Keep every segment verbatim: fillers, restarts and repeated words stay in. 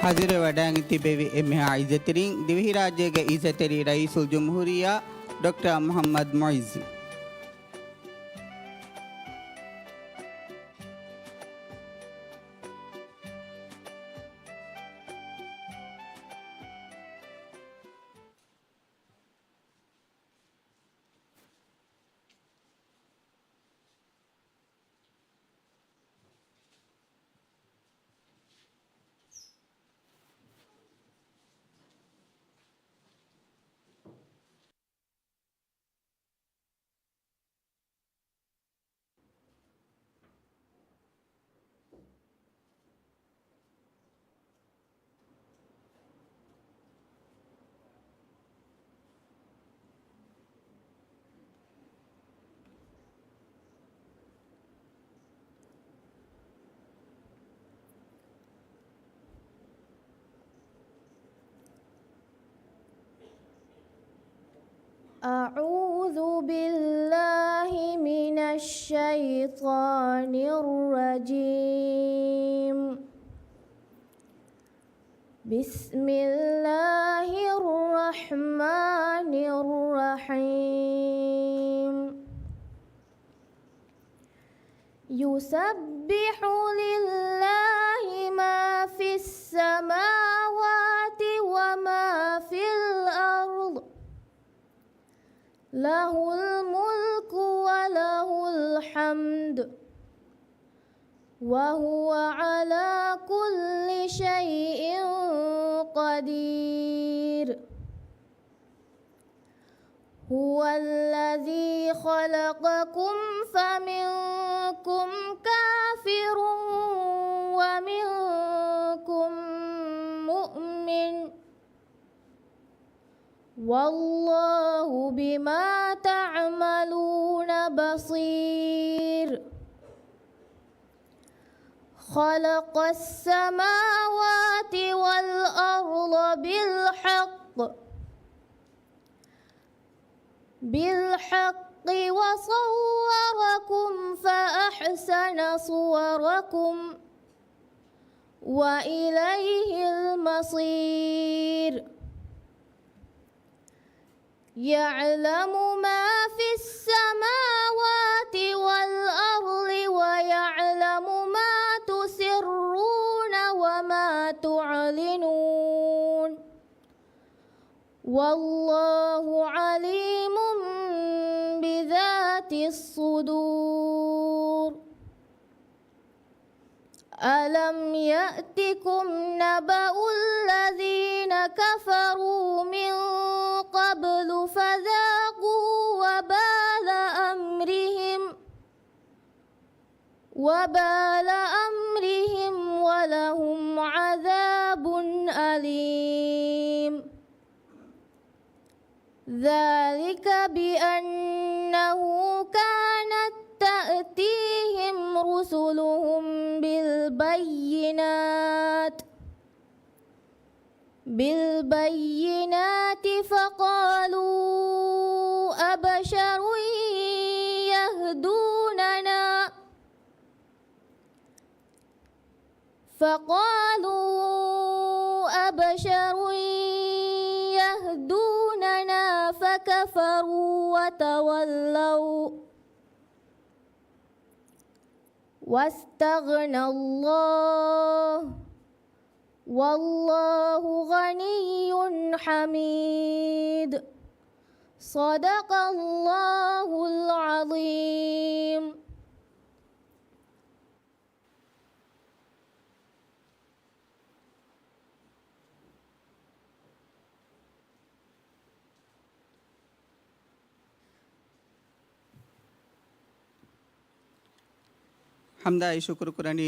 ހާޒިރުވެވަޑައިގެން ތިއްބެވި އެންމެހާ އިއްޒަތްތެރިން، ދިވެހިރާއްޖޭގެ އިއްޒަތްތެރި ރައީސުލްޖުމްހޫރިއްޔާ ޑޮކްޓަރ މުޙައްމަދު މުޢިއްޒު. أعوذ بالله من الشيطان الرجيم. بسم الله الرحمن الرحيم. يسبح لله ما في السماوات وما في الأرض، له الملك وله الحمد، وهو على كل شيء قدير. هو الذي خلقكم فمنكم كافر ومنكم مؤمن، والله بما تعملون بصير. خلق السماوات والأرض بالحق، بالحق وصوركم فأحسن صوركم وإليه المصير. يعلم ما في السماوات والأرض ويعلم ما تسرون وما تعلنون. والله عليم بذات الصدور. ألم يأتكم نبأ الذين كفروا من قبل فذاقوا وبال أمرهم، وبال أمرهم ولهم عذاب أليم. ذلك بأنه كانت تأتيهم رسلهم بالبينات، بالبينات فقالوا أبشر يهدوننا، فقالوا أبشر يهدوننا فكفروا وتولوا واستغنى الله والله غني حميد. صدق الله العظيم. ޙަމްދާއި ޝުކުރު ކުރަނީ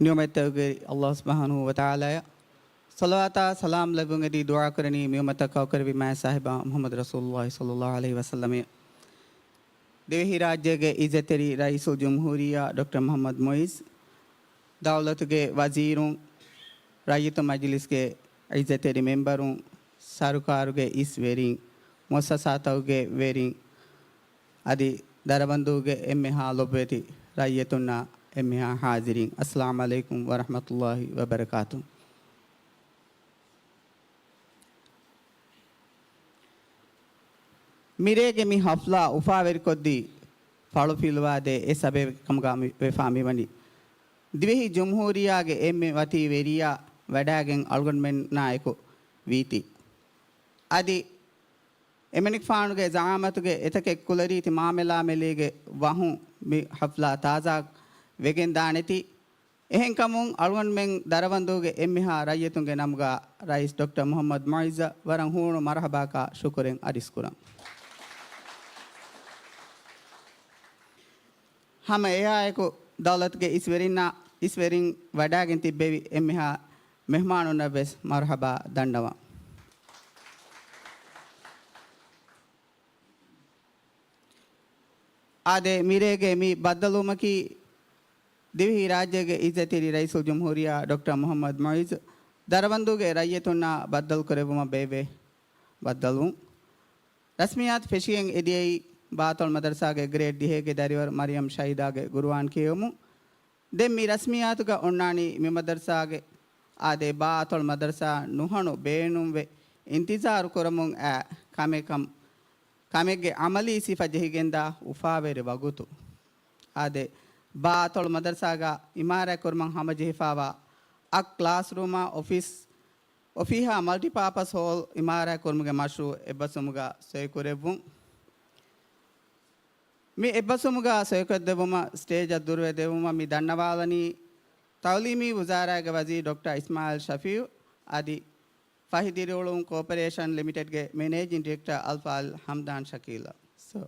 ނިޢުމަތްތަކުގެ ﷲ ސުބްޙާނަހޫ ވަތަޢާލާއަށް. ޞަލަވާތާ ސަލާމް ލެއްވުން އެދި ދުޢާ ކުރަނީ ނިޢުމަތަށް ކައުކުރެއްވި މާތް ސާހިބާ މުޙައްމަދު ރަސޫލުﷲ ޞައްލަﷲ ޢަލައިހި ވަސައްލަމަށް. ދިވެހިރާއްޖޭގެ އިއްޒަތްތެރި ރައީސުލްޖުމްހޫރިއްޔާ ޑޮކްޓަރ މުޙައްމަދު މުޢިއްޒު، ދައުލަތުގެ ވަޒީރުން، ރައްޔިތު މަޖިލިސްގެ އިއްޒަތްތެރި މެންބަރުން، ސަރުކާރުގެ އިސް ވެރިން، މުއައްސަސާތަކުގެ ވެރިން، އަދި ދަރަބަންދޫގެ އެންމެހާ ލޮބުވެތި ރައްޔިތުންނާ އެންމެހާ ޙާޒިރީން، އައްސަލާމު ޢަލައިކުމް ވަރަޙްމަތުﷲ ވަބަރަކާތުހު. މިރޭގެ މި ހަފްލާ އުފާވެރިކޮށްދީ ފަޅުފިލުވާދޭ އެއް ސަބަބެއް ކަމުގަ މި ވެފާ މިވަނީ. ދިވެހި ޖުމްހޫރިއްޔާގެ އެންމެ ވަތީ ވެރިޔާ ވަޑާގެން އަޅުގަނޑުމެންނާއެކު ވީތީ. އަދި އެމަނިކުފާނުގެ ޒައާމަތުގެ އެތަކެއް ކުލަރީތި މާމެލާމެލީގެ ވަހުން މި ހަފްލާ ތާޒާ ވެގެން ދާނެތީ. އެހެންކަމުން އަޅުގަނޑުމެން ދަރަވަންދޫގެ އެންމެހާ ރައްޔިތުންގެ ނަމުގަ ރައީސް ޑޮކްޓަރ މުހައްމަދު މުއިއްޒަށް ވަރަށް ހޫނު މަރުހަބާކާ ޝުކުރެއް އަރިސްކުރަން. ހަމަ އެއާއެކު ދައުލަތުގެ އިސްވެރިންނާ، އިސްވެރިން ވަޑާގެން ތިއްބެވި އެންމެހާ މެހްމާނުންނަށްވެސް މަރުހަބާ ދަންނަވަން. އާދެ، މިރޭގެ މި ބައްދަލުވުމަކީ ދިވެހި ރާއްޖޭގެ އިއްޒަތްތެރި ރައީސުލްޖުމްހޫރިއްޔާ ޑޮކްޓަރ މުހައްމަދު މުއިއްޒު ދަރަވަންދޫގެ ރައްޔިތުންނާ ބައްދަލުކުރެއްވުމަށް ބޭއްވޭ ބައްދަލުވުން. ރަސްމިއްޔާތު ފެށިގެން އެދިޔައީ ބާއަތޮޅު މަދަރުސާގެ ގްރޭޑް ދިހައިގެ ދަރިވަރު މަރިޔަމް ޝަހީދާގެ ގުރުއާން ކިޔެވުމުން. ދެން މި ރަސްމިއްޔާތުގަ އޮންނާނީ މި މަދަރުސާގެ އާދެ، ބާއަތޮޅު މަދަރުސާ ނުހަނު ބޭނުންވެ އިންތިޒާރު ކުރަމުން އައި ކަމެއް ކަމް، ކަމެއްގެ އަމަލީ ސިފަ ޖެހިގެންދާ އުފާވެރި ވަގުތު. އާދެ، ބާއަތޮޅު މަދަރުސާގަ އިމާރާތް ކުރުމަށް ހަމަޖެހިފާވާ އަށް ކްލާސްރޫމާ އޮފީސް، އޮފީހާ މަލްޓިޕާޕަސް ހޯލް އިމާރާތް ކުރުމުގެ މަޝްރޫއު އެއްބަސްވުމުގަ ސޮއިކުރެއްވުން. މި އެއްބަސްވުމުގަ ސޮއިކޮށްދެއްވުމަށް ސްޓޭޖަށް ދުރުވެ ދެއްވުމަށް މި ދަންނަވާލަނީ ތައުލީމީ ވުޒާރާގެ ވަޒީރު ޑޮކްޓަރ އިސްމާއިލް ޝަފީއު އަދި ފަހި ދިރިއުޅުން ކޯޕަރޭޝަން ލިމިޓެޑްގެ މެނޭޖިން ޑިރެކްޓަރ އަލްފާޟިލް ހަމްދާން ޝަކީލް. ސޯ.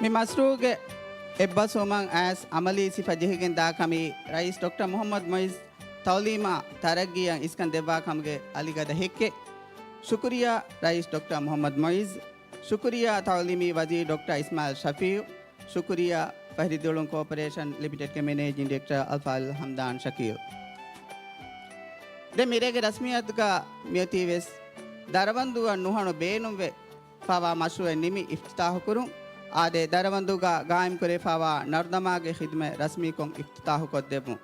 މި މަޝްރޫޢުގެ އެއްބަސްވުމަށް އައިސް އަމަލީ ސިފަ ޖެހިގެން ދާކަމީ ރައީސް ޑޮކްޓަރ މުހައްމަދު މުއިއްޒު ތައުލީމާ ތަރައްގީއަށް އިސްކަން ދެއްވާ ކަމުގެ އަލިގަދަ ހެއްކެއް. ޝުކުރިއްޔާ ރައީސް ޑޮކްޓަރ މުހައްމަދު މުއިއްޒު، ޝުކުރިއްޔާ ތައުލީމީ ވަޒީރު ޑޮކްޓަރ އިސްމާޢީލް ޝަފީޢު، ޝުކުރިއްޔާ ފަހި ދިރިއުޅުން ކޯޕަރޭޝަން ލިމިޓެޑްގެ މެނޭޖިން ޑިރެކްޓަރ އަލްފާޟިލް ހަމްދާން ޝަކީލް. ދެން މިރޭގެ ރަސްމިއްޔާތުގަ މިއޮތީވެސް ދަރަވަންދޫއަށް ނުހަނު ބޭނުންވެފާވާ މަޝްރޫޢެއް ނިމި އިފްތިތާޙުކުރުން. އާދެ، ދަރަވަންދޫގަ ގާއިމްކުރެވިފާވާ ނަރުދަމާގެ ޚިދުމަތް ރަސްމީކޮށް އިފްތިތާޙުކޮށްދެއްވުން.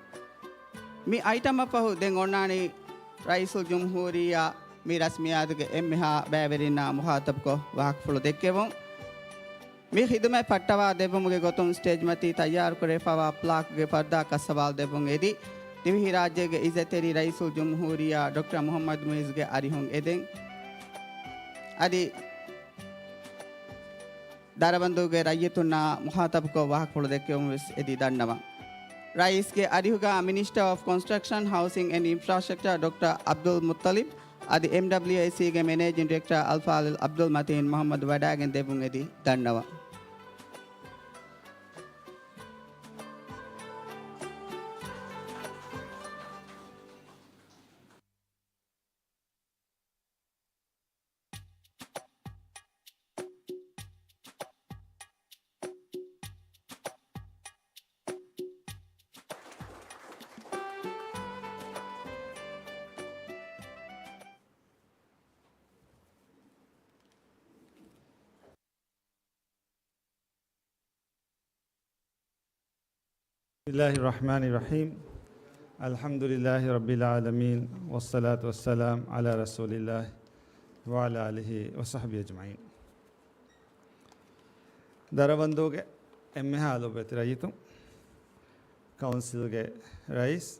މި އައިޓަމަށްފަހު ދެން އޮންނާނީ ރައީސުލްޖުމްހޫރިއްޔާ މި ރަސްމިއްޔާތުގެ އެންމެހާ ބައިވެރިންނާ މުޚާޠަބުކޮށް ވާހަކަފުޅު ދެއްކެވުން. މި ޚިދުމަތް ފައްޓަވާ ދެއްވުމުގެ ގޮތުން ސްޓޭޖް މަތީ ތައްޔާރުކުރެވިފާވާ ޕްލާކްގެ ފަރުދާ ކައްސަވާލަ ދެއްވުން އެދި، ދިވެހިރާއްޖޭގެ އިއްޒަތްތެރި ރައީސުލްޖުމްހޫރިއްޔާ ޑޮކްޓަރ މުޙައްމަދު މުޢިއްޒުގެ އަރިހުން އެދެން. އަދި ދަރަވަންދޫގެ ރައްޔިތުންނާ މުޚާޠަބުކޮށް ވާހަކަފުޅު ދެއްކެވުން ވެސް އެދި ދަންނަވަން. ރައީސްގެ އަރިހުގަ މިނިސްޓަރ އޮފް ކޮންސްޓްރަކްޝަން، ހައުސިން އެންޑް އިންފްރާސްޓްރަކްޗަރ ޑޮކްޓަރ އަބްދުލް މުއްޠަލިބް އަދި އެމްޑަބްލިއުއޭސީގެ މެނޭޖިން ޑިރެކްޓަރ އަލްފާޟިލް އަބްދުލް މަތީން މުޙައްމަދު ވަޑާގެން ދެއްވުން އެދި ދަންނަވަން. بسم الله الرحمن الرحيم. الحمد لله رب العالمين، والصلاة والسلام على رسول الله وعلى آله وصحبه أجمعين. ދަރަވަންދޫގެ އެންމެހާ ލޮބުވެތި ރައްޔިތުން، ކައުންސިލްގެ ރައީސް،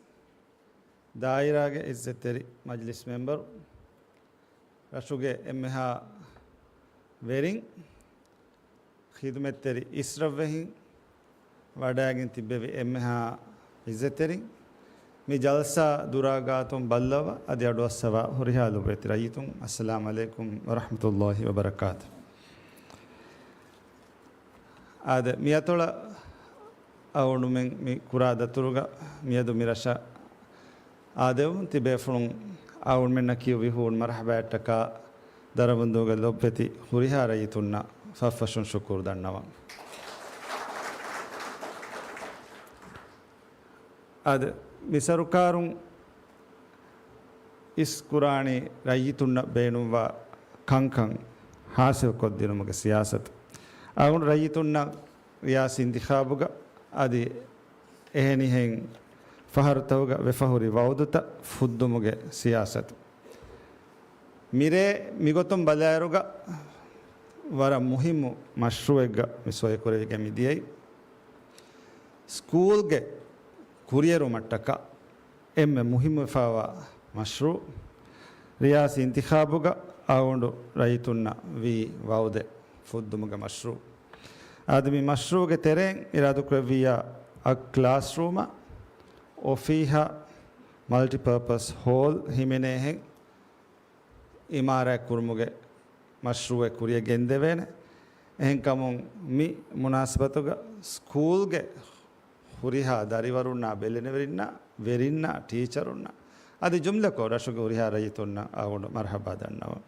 ދާއިރާގެ އިއްޒަތްތެރި މަޖިލިސް މެމްބަރު، ރަށުގެ އެންމެހާ ވެރިން، ޚިދުމަތްތެރި އިސްރަށްވެހިން، ވަޑައިގެން ތިއްބެވި އެންމެހާ ޢިއްޒަތްތެރިން، މި ޖަލްސާ ދުރާ ގާތުން ބައްލަވާ އަދި އަޑުއައްސަވާ ހުރިހާ ލޮބުވެތި ރައްޔިތުން، އައްސަލާމް ޢަލައިކުމް ވަރަޙްމަތުﷲި ވަބަރަކާތު. އާދެ، މިއަތޮޅަށް އަޅުގަނޑުމެން މި ކުރާ ދަތުރުގަ މިއަދު މި ރަށަށް އާދެވުން ތިބޭފުޅުން އަޅުގަނޑުމެންނަށް ކިޔުއްވި ހޫނު މަރުޙަބާއަށްޓަކާ ދަރަނބުނދޫގެ ލޮބުވެތި ހުރިހާ ރައްޔިތުންނަށް ފަށްފަށުން ޝުކުރު ދަންނަވަން. އާދެ، މި ސަރުކާރުން އިސް ކުރާނީ ރައްޔިތުންނަށް ބޭނުންވާ ކަންކަން ހާސިލްކޮށްދިނުމުގެ ސިޔާސަތު. އަޅުގަނޑު ރައްޔިތުންނަށް ރިޔާސީ އިންތިޚާބުގަ އަދި އެހެނިހެން ފަހަރުތަކުގަ ވެފަހުރި ވައުދުތައް ފުއްދުމުގެ ސިޔާސަތު. މިރޭ މިގޮތުން ބަލާއިރުގަ ވަރަށް މުހިއްމު މަޝްރޫއެއްގަ މި ސޮއިކުރެވިގެން މިދިޔައީ. ސްކޫލްގެ ކުރިއެރުމަށްޓަކާ އެންމެ މުހިއްމުވެފައިވާ މަޝްރޫއު، ރިޔާސީ އިންތިޚާބުގަ އަޅުގަނޑު ރައްޔިތުންނަށް ވީ ވައުދެއް ފުއްދުމުގެ މަޝްރޫއު. އަދި މި މަޝްރޫއުގެ ތެރެއިން އިރާދަކުރެއްވިއްޔާ އަށް ކްލާސްރޫމަށް އޮފީހަށް މަލްޓިޕާޕަސް ހޯލް ހިމެނޭހެން އިމާރާތް ކުރުމުގެ މަޝްރޫއެއް ކުރިއަށް ގެންދެވޭނެ. އެހެންކަމުން މި މުނާސަބަތުގަ ސްކޫލްގެ ހުރިހާ ދަރިވަރުންނާ، ބެލެނިވެރިންނާ، ވެރިންނާ، ޓީޗަރުންނާ އަދި ޖުމްލަކޮށް ރަށުގެ ހުރިހާ ރައްޔިތުންނަށް އަޅުގަނޑު މަރުޙަބާ ދަންނަވަން.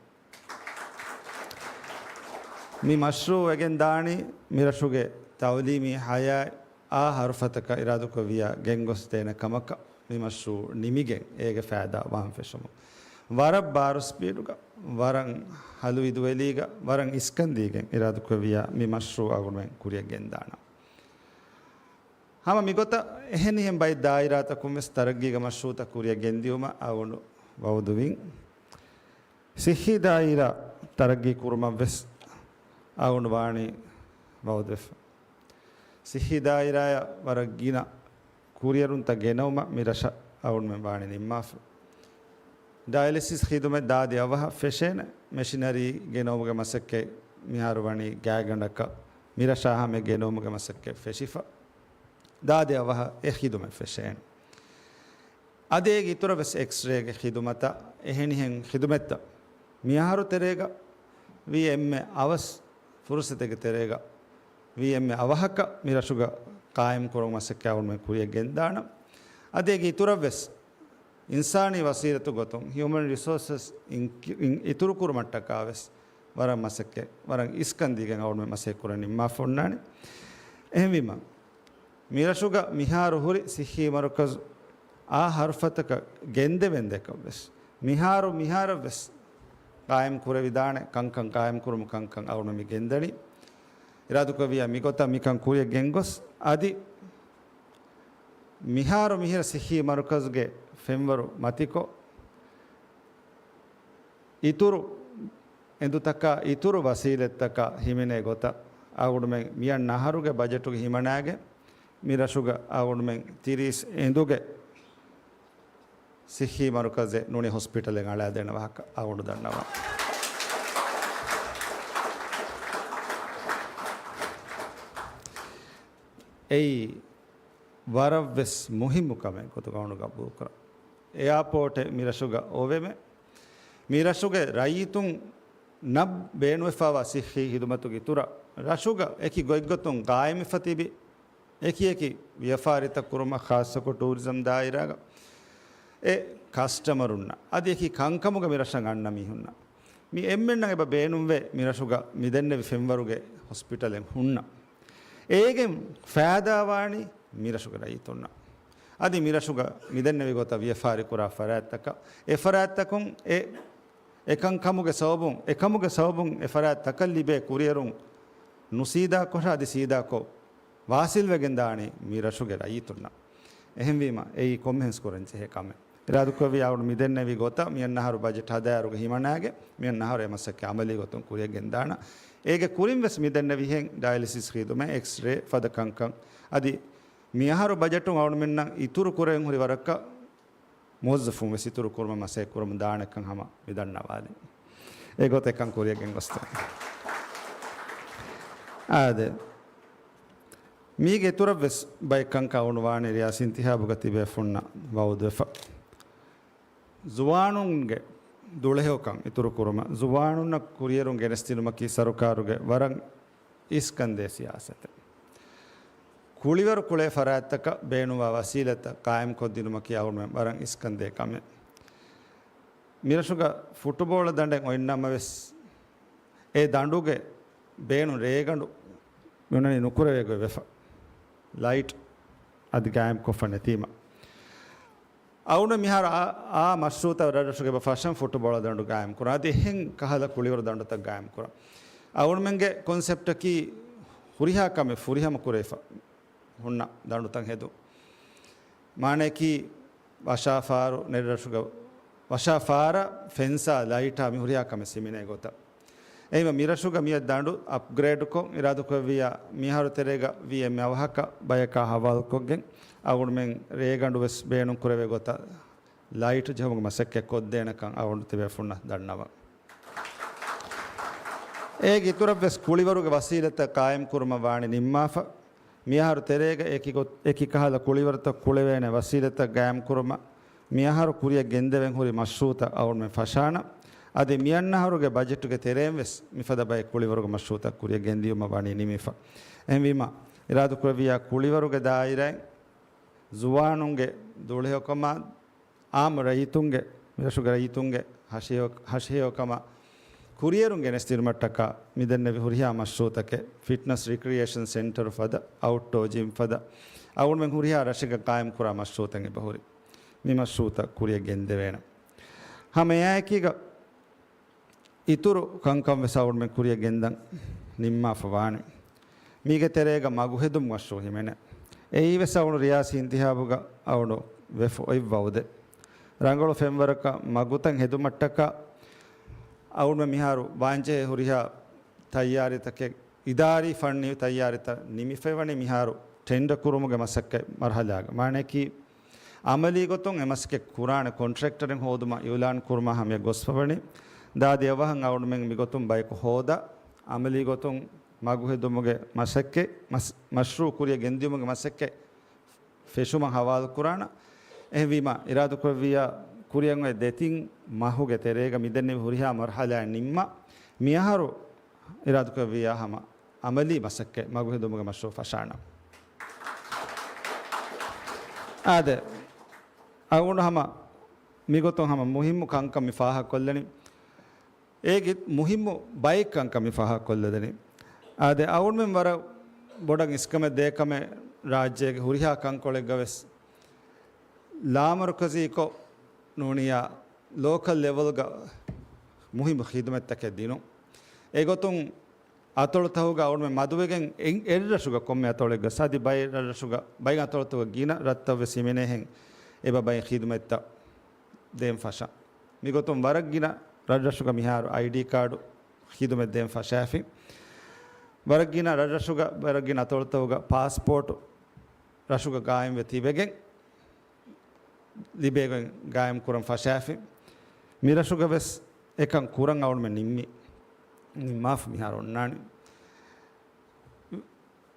މި މަޝްރޫއު ވެގެން ދާނީ މި ރަށުގެ ތަޢުލީމީ ޙަޔާތް އާ ހަރުފަތަކަށް އިރާދަކުރެއްވިއްޔާ ގެންގޮސްދޭނެ ކަމަކަށް މި މަޝްރޫއު ނިމިގެން އޭގެ ފައިދާ ވާން ފެށުމުން. ވަރަށް ބާރު ސްޕީޑުގަ، ވަރަށް ހަލު އިދުވެލީގަ، ވަރަށް އިސްކަން ދީގެން އިރާދަކުރެއްވިއްޔާ މި މަޝްރޫއު އަޅުގަނޑުމެން ކުރިއަށް ގެންދާނަން. ހަމަ މިގޮތަށް އެހެނިހެން ބައެއް ދާއިރާތަކުން ވެސް ތަރައްގީގެ މަޝްރޫއުތައް ކުރިއަށް ގެންދިއުމަށް އަޅުގަނޑު ވައުދުވިން. ސިއްހީ ދާއިރާ ތަރައްގީ ކުރުމަށް ވެސް އަޅުގަނޑު ވާނީ ވައުދުވެފަ. ސިއްހީ ދާއިރާއަށް ވަރަށް ގިނަ ކުރިއެރުންތައް ގެނައުމަށް މި ރަށަށް އަޅުގަނޑުމެން ވާނީ ނިންމާފަ. ޑަޔަލިސިސް ޚިދުމަތް ދާދި އަވަހަށް ފެށޭނެ. މެޝިނަރީ ގެނައުމުގެ މަސައްކަތް މިހާރު ވަނީ ގާތްގަނޑަކަށް މި ރަށާ ހަމަޔަށް ގެނައުމުގެ މަސައްކަތް ފެށިފަ. ދާދި އަވަހަށް އެ ޚިދުމަތް ފެށޭނެ. އަދި އޭގެ އިތުރަށް ވެސް އެކްސްރޭގެ ޚިދުމަތާ އެހެނިހެން ޚިދުމަތްތައް މިއަހަރު ތެރޭގަ ވީ އެންމެ އަވަސް ފުރުސަތެއްގެ ތެރޭގަ ވީ އެންމެ އަވަހަކަށް މި ރަށުގަ ޤާއިމް ކުރުމުގެ މަސައްކަތް އަޅުގަނޑުމެން ކުރިއަށް ގެންދާނަން. އަދި އޭގެ އިތުރަށް ވެސް އިންސާނީ ވަސީލަތު ގޮތުން ހިއުމަން ރިސޯސަސް އިން، އިތުރު ކުރުމަށްޓަކާ ވެސް ވަރަށް މަސައްކަތް، ވަރަށް އިސްކަން ދީގެން އަޅުގަނޑުމެން މަސައްކަތް ކުރަން ނިންމާފަ އޮންނާނެ. އެހެންވީމަ، މިރަށުގަ މިހާރު ހުރި ސިއްހީ މަރުކަޒު އާ ހަރުފަތަކަށް ގެންދެވެން ދެކަށް ވެސް، މިހާރު މިހާރަށް ވެސް ޤާއިމް ކުރެވިދާނެ ކަންކަން ޤާއިމް ކުރުމު ކަންކަން އަޅުގަނޑު މި ގެންދަނީ. އިރާދަކުރެއްވިއްޔާ މިގޮތަށް މިކަން ކުރިއަށް ގެންގޮސް، އަދި މިހާރު މިހިރަ ސިއްހީ މަރުކަޒުގެ ފެންވަރު މަތިކޮށް، އިތުރު އެނދުތަކާ އިތުރު ވަސީލަތްތަކާ ހިމެނޭ ގޮތަށް އަޅުގަނޑުމެން މިއަންނަ އަހަރުގެ ބަޖެޓުގެ ހިމަނާގެން މި ރަށުގަ އަޅުގަނޑުމެން ތިރީސް އެނދުގެ ސިއްހީ މަރުކަޒެއް ނޫނީ ހޮސްޕިޓަލެއް އަޅާދޭނެ ވާހަކަ އަޅުގަނޑު ދަންނަވަން. އެއީ ވަރަށްވެސް މުހިއްމު ކަމެއް ގޮތުގަ އަޅުގަނޑު ގަބޫލުކުރަން. އެއާޕޯޓެއް މި ރަށުގަ އޮވެމެ. މި ރަށުގެ ރައްޔިތުންނަށް ބޭނުންވެފައިވާ ސިއްހީ ހިދުމަތުގެ އިތުރަށް ރަށުގަ އެކި ގޮތްގޮތުން ގާއިމްވެފަ ތިބި އެކި އެކި ވިޔަފާރިތައް ކުރުމަށް ޚާއްޞަކޮށް ޓޫރިޒަމް ދާއިރާގަ އެ ކަސްޓަމަރުންނަށް އަދި އެކި ކަންކަމުގަ މި ރަށަށް އަންނަ މީހުންނަށް މި އެންމެންނަށް އެބަ ބޭނުންވޭ މި ރަށުގަ މިދެންނެވި ފެންވަރުގެ ހޮސްޕިޓަލެއް ހުންނަ. އޭގެން ފައިދާވާނީ މި ރަށުގެ ރައްޔިތުންނަށް. އަދި މި ރަށުގަ މިދެންނެވި ގޮތަށް ވިޔަފާރި ކުރާ ފަރާތްތަކަށް، އެ ފަރާތްތަކުން އެ، އެކަން ކަމުގެ ސަބަބުން، އެކަމުގެ ސަބަބުން އެ ފަރާތްތަކަށް ލިބޭ ކުރިއެރުން ނުސީދާކޮށާ އަދި ސީދާކޮށް ވާސިލްވެގެން ދާނީ މި ރަށުގެ ރައްޔިތުންނަށް. އެހެންވީމަ، އެއީ ކޮންމެހެންސް ކުރަން ޖެހޭ ކަމެއް. އިރާދަކުރެއްވިއްޔާ އަޅުގަނޑު މިދެންނެވި ގޮތަށް މިއަންނަ އަހަރު ބަޖެޓް ހަދާއިރުގަ ހިމަނާގެން، މިއަންނަ އަހަރު އެ މަސައްކަތް އަމަލީ ގޮތުން ކުރިއަށް ގެންދާނަން. އޭގެ ކުރިން ވެސް މިދެންނެވިހެން ޑަޔަލިސިސް ޚިދުމަތް، އެކްސްރޭ ފަދަ ކަންކަން އަދި މިއަހަރު ބަޖެޓުން އަޅުގަނޑުމެންނަށް އިތުރު ކުރެވެން ހުރި ވަރަކަށް މުވައްޒަފުން ވެސް އިތުރު ކުރުމަށް މަސައްކަތް ކުރަމުން ދާނެކަން ހަމަ މި ދަންނަވާލި. އެގޮތަށް އެކަން ކުރިއަށް ގެންގޮސްދޭނެ. އާދެ. މީގެ އިތުރަށް ވެސް ބައެއް ކަންކަން އައުނު ވާނެ ރިޔާސީ އިންތިހާބުގަ ތިބޭފުންނަށް ވައުދުވެފަ. ޒުވާނުންގެ ދުޅަހެޔޮކަން އިތުރު ކުރުމަށް، ޒުވާނުންނަށް ކުރިއެރުން ގެނެސްދިނުމަކީ ސަރުކާރުގެ ވަރަށް އިސްކަންދޭ ސިޔާސަތެއް. ކުޅިވަރު ކުޅޭ ފަރާތްތަކަށް ބޭނުންވާ ވަސީލަތްތައް ޤާއިމްކޮށްދިނުމަކީ އަޅުމެން ވަރަށް އިސްކަންދޭ ކަމެއް. މިރަށުގަ ފުޓުބޯޅަ ދަނޑެއް އޮތްނަމަވެސް، އެ ދަނޑުގެ ބޭނުން ރޭގަނޑު މިއޮންނަނީ ނުކުރެވޭ ގޮތްވެފަ. ލައިޓް އަދި ގާއިމްކޮށްފަ ނެތީމަ. އަޅުގަނޑު މިހާރު އާ، އާ މަޝްރޫޢުތައް ރަށްރަށުގެ އެބަ ފަށަން ފުޓުބޯޅަ ދަނޑު ގާއިމްކުރަން. އަދި އެހެން ކަހަލަ ކުޅިވަރު ދަނޑުތައް ގާއިމްކުރަން. އަޅުގަނޑުމެންގެ ކޮންސެޕްޓަކީ ހުރިހާ ކަމެއް ފުރިހަމަ ކުރެވިފަ ހުންނަ ދަނޑުތައް ހެދުން. މާނައަކީ ވަށާފާރު ނެރެރަށުގަ ވަށާފާރަށް ފެންސާ ލައިޓާ މި ހުރިހާ ކަމެއް ސިމިނޭ ގޮތަށް. އެހެންވެ މިރަށުގަ މިއަދު ދަނޑު އަޕްގްރޭޑްކޮށް އިރާދަކުރެއްވިއްޔާ މިހާރު ތެރޭގަ ވީ އެންމެ އަވަހަކަށް ބަޔަކާ ހަވާލުކޮށްގެން އަޅުގަނޑުމެން ރޭގަނޑު ވެސް ބޭނުން ކުރެވޭ ގޮތަށް ލައިޓް ޖެހުމުގެ މަސައްކަތް ކޮށްދޭނެކަން އަޅުގަނޑު ތިބޭފުންނަށް ދަންނަވަން. އޭގެ އިތުރަށް ވެސް ކުޅިވަރުގެ ވަސީލަތްތައް ޤާއިމް ކުރުމަށް ވާނީ ނިންމާފަ. މިއަހަރު ތެރޭގަ އެކި ގޮ-، އެކި ކަހަލަ ކުޅިވަރުތައް ކުޅެވޭނެ ވަސީލަތްތައް ގާއިމް ކުރުމަށް މިއަހަރު ކުރިއަށް ގެންދެވެން ހުރި މަޝްރޫޢުތައް އަޅުގަނޑުމެން ފަށާނަން. އަދި މިއަންނަ އަހަރުގެ ބަޖެޓުގެ ތެރެއިން ވެސް މިފަދަ ބައެއް ކުޅިވަރުގެ މަޝްރޫޢުތައް ކުރިއަށް ގެންދިޔުމަށް ވަނީ ނިމިފަ. އެހެންވީމަ، އިރާދަކުރެއްވިއްޔާ ކުޅިވަރުގެ ދާއިރާއިން ޒުވާނުންގެ ދުޅަހެޔޮކަމާ، އާއްމު ރައްޔިތުންގެ، މިރަށުގެ ރައްޔިތުންގެ ހަށިހެޔޮ-، ހަށިހެޔޮކަމަށް ކުރިއެރުން ގެނެސްދިނުމަށްޓަކާ މިދެންނެވި ހުރިހާ މަޝްރޫޢުތަކެއް، ފިޓްނަސް ރިކްރިއޭޝަން ސެންޓަރު ފަދަ، އައުޓްޑޯ ޖިމް ފަދަ، އަޅުގަނޑުމެން ހުރިހާ ރަށެއްގަ ޤާއިމްކުރާ މަޝްރޫޢުތައް އެބަހުރި. މި މަޝްރޫޢުތައް ކުރިއަށް ގެންދެވޭނެ. ހަމަ އެއާއެކީގަ އިތުރު ކަންކަން ވެސް އަޅުގަނޑުމެން ކުރިއަށް ގެންދަން ނިންމާފަ ވާނެ. މީގެ ތެރޭގަ މަގުހެދުން މަޝްރޫޢު ހިމެނޭ. އެއީ ވެސް އަޅުގަނޑު ރިޔާސީ އިންތިހާބުގަ އަޅުގަނޑު ވެފަ އޮތް ވައުދެއް. ރަނގަޅު ފެންވަރަކަށް މަގުތައް ހެދުމަށްޓަކާ އަޅުގަނޑުމެން މިހާރު ވާންޖެހޭ ހުރިހާ ތައްޔާރީތަކެއް، އިދާރީ ފަންނީ ތައްޔާރީތައް ނިމިފައިވަނީ މިހާރު ޓެންޑަ ކުރުމުގެ މަސައްކަތް މަރުހަލާގަ. މާނައަކީ، އަމަލީ ގޮތުން އެ މަސައްކަތް ކުރާނެ ކޮންޓްރެކްޓަރެއް ހޯދުމަށް އިޢުލާން ކުރުމާ ހަމަޔަށް ގޮސްފަވަނީ. ދާދި އަވަހަށް އަޅުގަނޑުމެން މިގޮތުން ބަޔަކު ހޯދާ، އަމަލީ ގޮތުން މަގުހެދުމުގެ މަސައްކަތް، މަސް-، މަޝްރޫޢު ކުރިއަށް ގެންދިޔުމުގެ މަސައްކަތް ފެށުމަށް ހަވާލުކުރާނަން. އެހެންވީމަ، އިރާދަކުރެއްވިއްޔާ ކުރިއަށް އޮތް ދެތިން މަހުގެ ތެރޭގަ މިދެންނެވި ހުރިހާ މަރުހަލާއެއް ނިންމާ، މިއަހަރު އިރާދަކުރެއްވިއްޔާ ހަމަ އަމަލީ މަސައްކަތް މަގުހެދުމުގެ މަޝްރޫޢު ފަށާނަން. އާދެ، އަޅުގަނޑު ހަމަ މިގޮތުން ހަމަ މުހިއްމު ކަންކަން މި ފާހަގަކޮށްލަނީ. އޭގެ މުހިއްމު ބައެއް ކަންކަން މި ފާހަގަކޮށްލަދެނީ. އާދެ، އަޅުގަނޑުމެން ވަރަށް ބޮޑަށް އިސްކަމެއް ދޭ ކަމެއް ރާއްޖޭގެ ހުރިހާ ކަންކޮޅެއްގަ ވެސް ލާމަރުކަޒީކޮށް ނޫނިއްޔާ ލޯކަލް ލެވެލްގަ މުހިއްމު ޚިދުމަތްތަކެއް ދިނުން. އެގޮތުން އަތޮޅުތަކުގަ އަޅުގަނޑުމެން މަދުވެގެން އެ-، އެއްރަށުގަ ކޮންމެ އަތޮޅެއްގަސް އަދި ބައެއް ރަށްރަށުގަ، ބައެއް އަތޮޅުތަކުގަ ގިނަ ރަށްތައް ވެސް ހިމެނޭހެން އެބަ ބައެއް ޚިދުމަތްތައް ދޭން ފަށާ. މިގޮތުން ވަރަށް ގިނަ ރަށްރަށުގަ މިހާރު އައިޑީ ކާޑު ޚިދުމަތް ދޭން ފަށާފި. ވަރަށް ގިނަ ރަށްރަށުގަ، ވަރަށް ގިނަ އަތޮޅުތަކުގަ ޕާސްޕޯޓު ރަށުގަ ގާއިމްވެ ތިބެގެން، ލިބޭގޮތް ގާއިމް ކުރަން ފަށާފި. މިރަށުގަ ވެސް އެކަން ކުރަން އަޅުގަނޑުމެން ނިންމި، ނިންމާފަ މިހާރު އޮންނާނީ.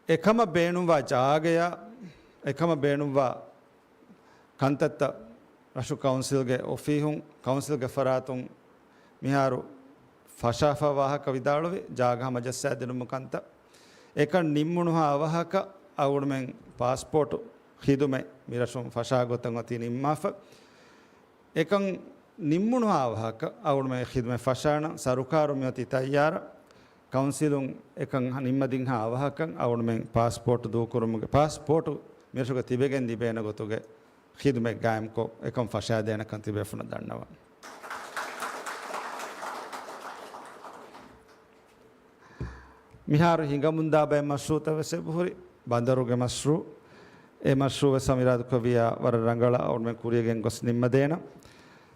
އެކަމަށް ބޭނުންވާ ޖާގަޔާ، އެކަމަށް ބޭނުންވާ ކަންތައްތައް ރަށު ކައުންސިލްގެ އޮފީހުން، ކައުންސިލްގެ ފަރާތުން މިހާރު ފަށާފަ ވާހަކަ ވިދާޅުވި ޖާގަ ހަމަޖައްސާދިނުމު ކަންތައް. އެކަން ނިންމުނުހާ އަވަހަކަށް އަޅުގަނޑުމެން ޕާސްޕޯޓު ޚިދުމަތް މިރަށުން ފަށާ ގޮތަށް އޮތީ ނިންމާފަ. އެކަން ނިންމުނުހާ އަވަހަކަށް އަޅުގަނޑުމެން ޚިދުމަތް ފަށާނަން. ސަރުކާރު މިއޮތީ ތައްޔާރަށް. ކައުންސިލުން އެކަން ނިންމަދިންހާ އަވަހަކަށް އަޅުގަނޑުމެން ޕާސްޕޯޓު ދޫކުރުމުގެ، ޕާސްޕޯޓު މިރަށުގަ ތިބެގެން ލިބޭނެ ގޮތުގެ ޚިދުމަތް ގާއިމްކޮށް، އެކަން ފަށާދޭނެކަން ތިބޭފުނަށް ދަންނަވަން. މިހާރު ހިނގަމުންދާ ބައެއް މަޝްރޫޢުތައް ވެސް އެބަހުރި. ބަނދަރުގެ މަޝްރޫޢު، އެ މަޝްރޫޢު ވެސް ހަމަ އިރާދަކުރެއްވިއްޔާ ވަރަށް ރަނގަޅަށް އަޅުގަނޑުމެން ކުރިއަށް ގެންގޮސް ނިންމަދޭނަން.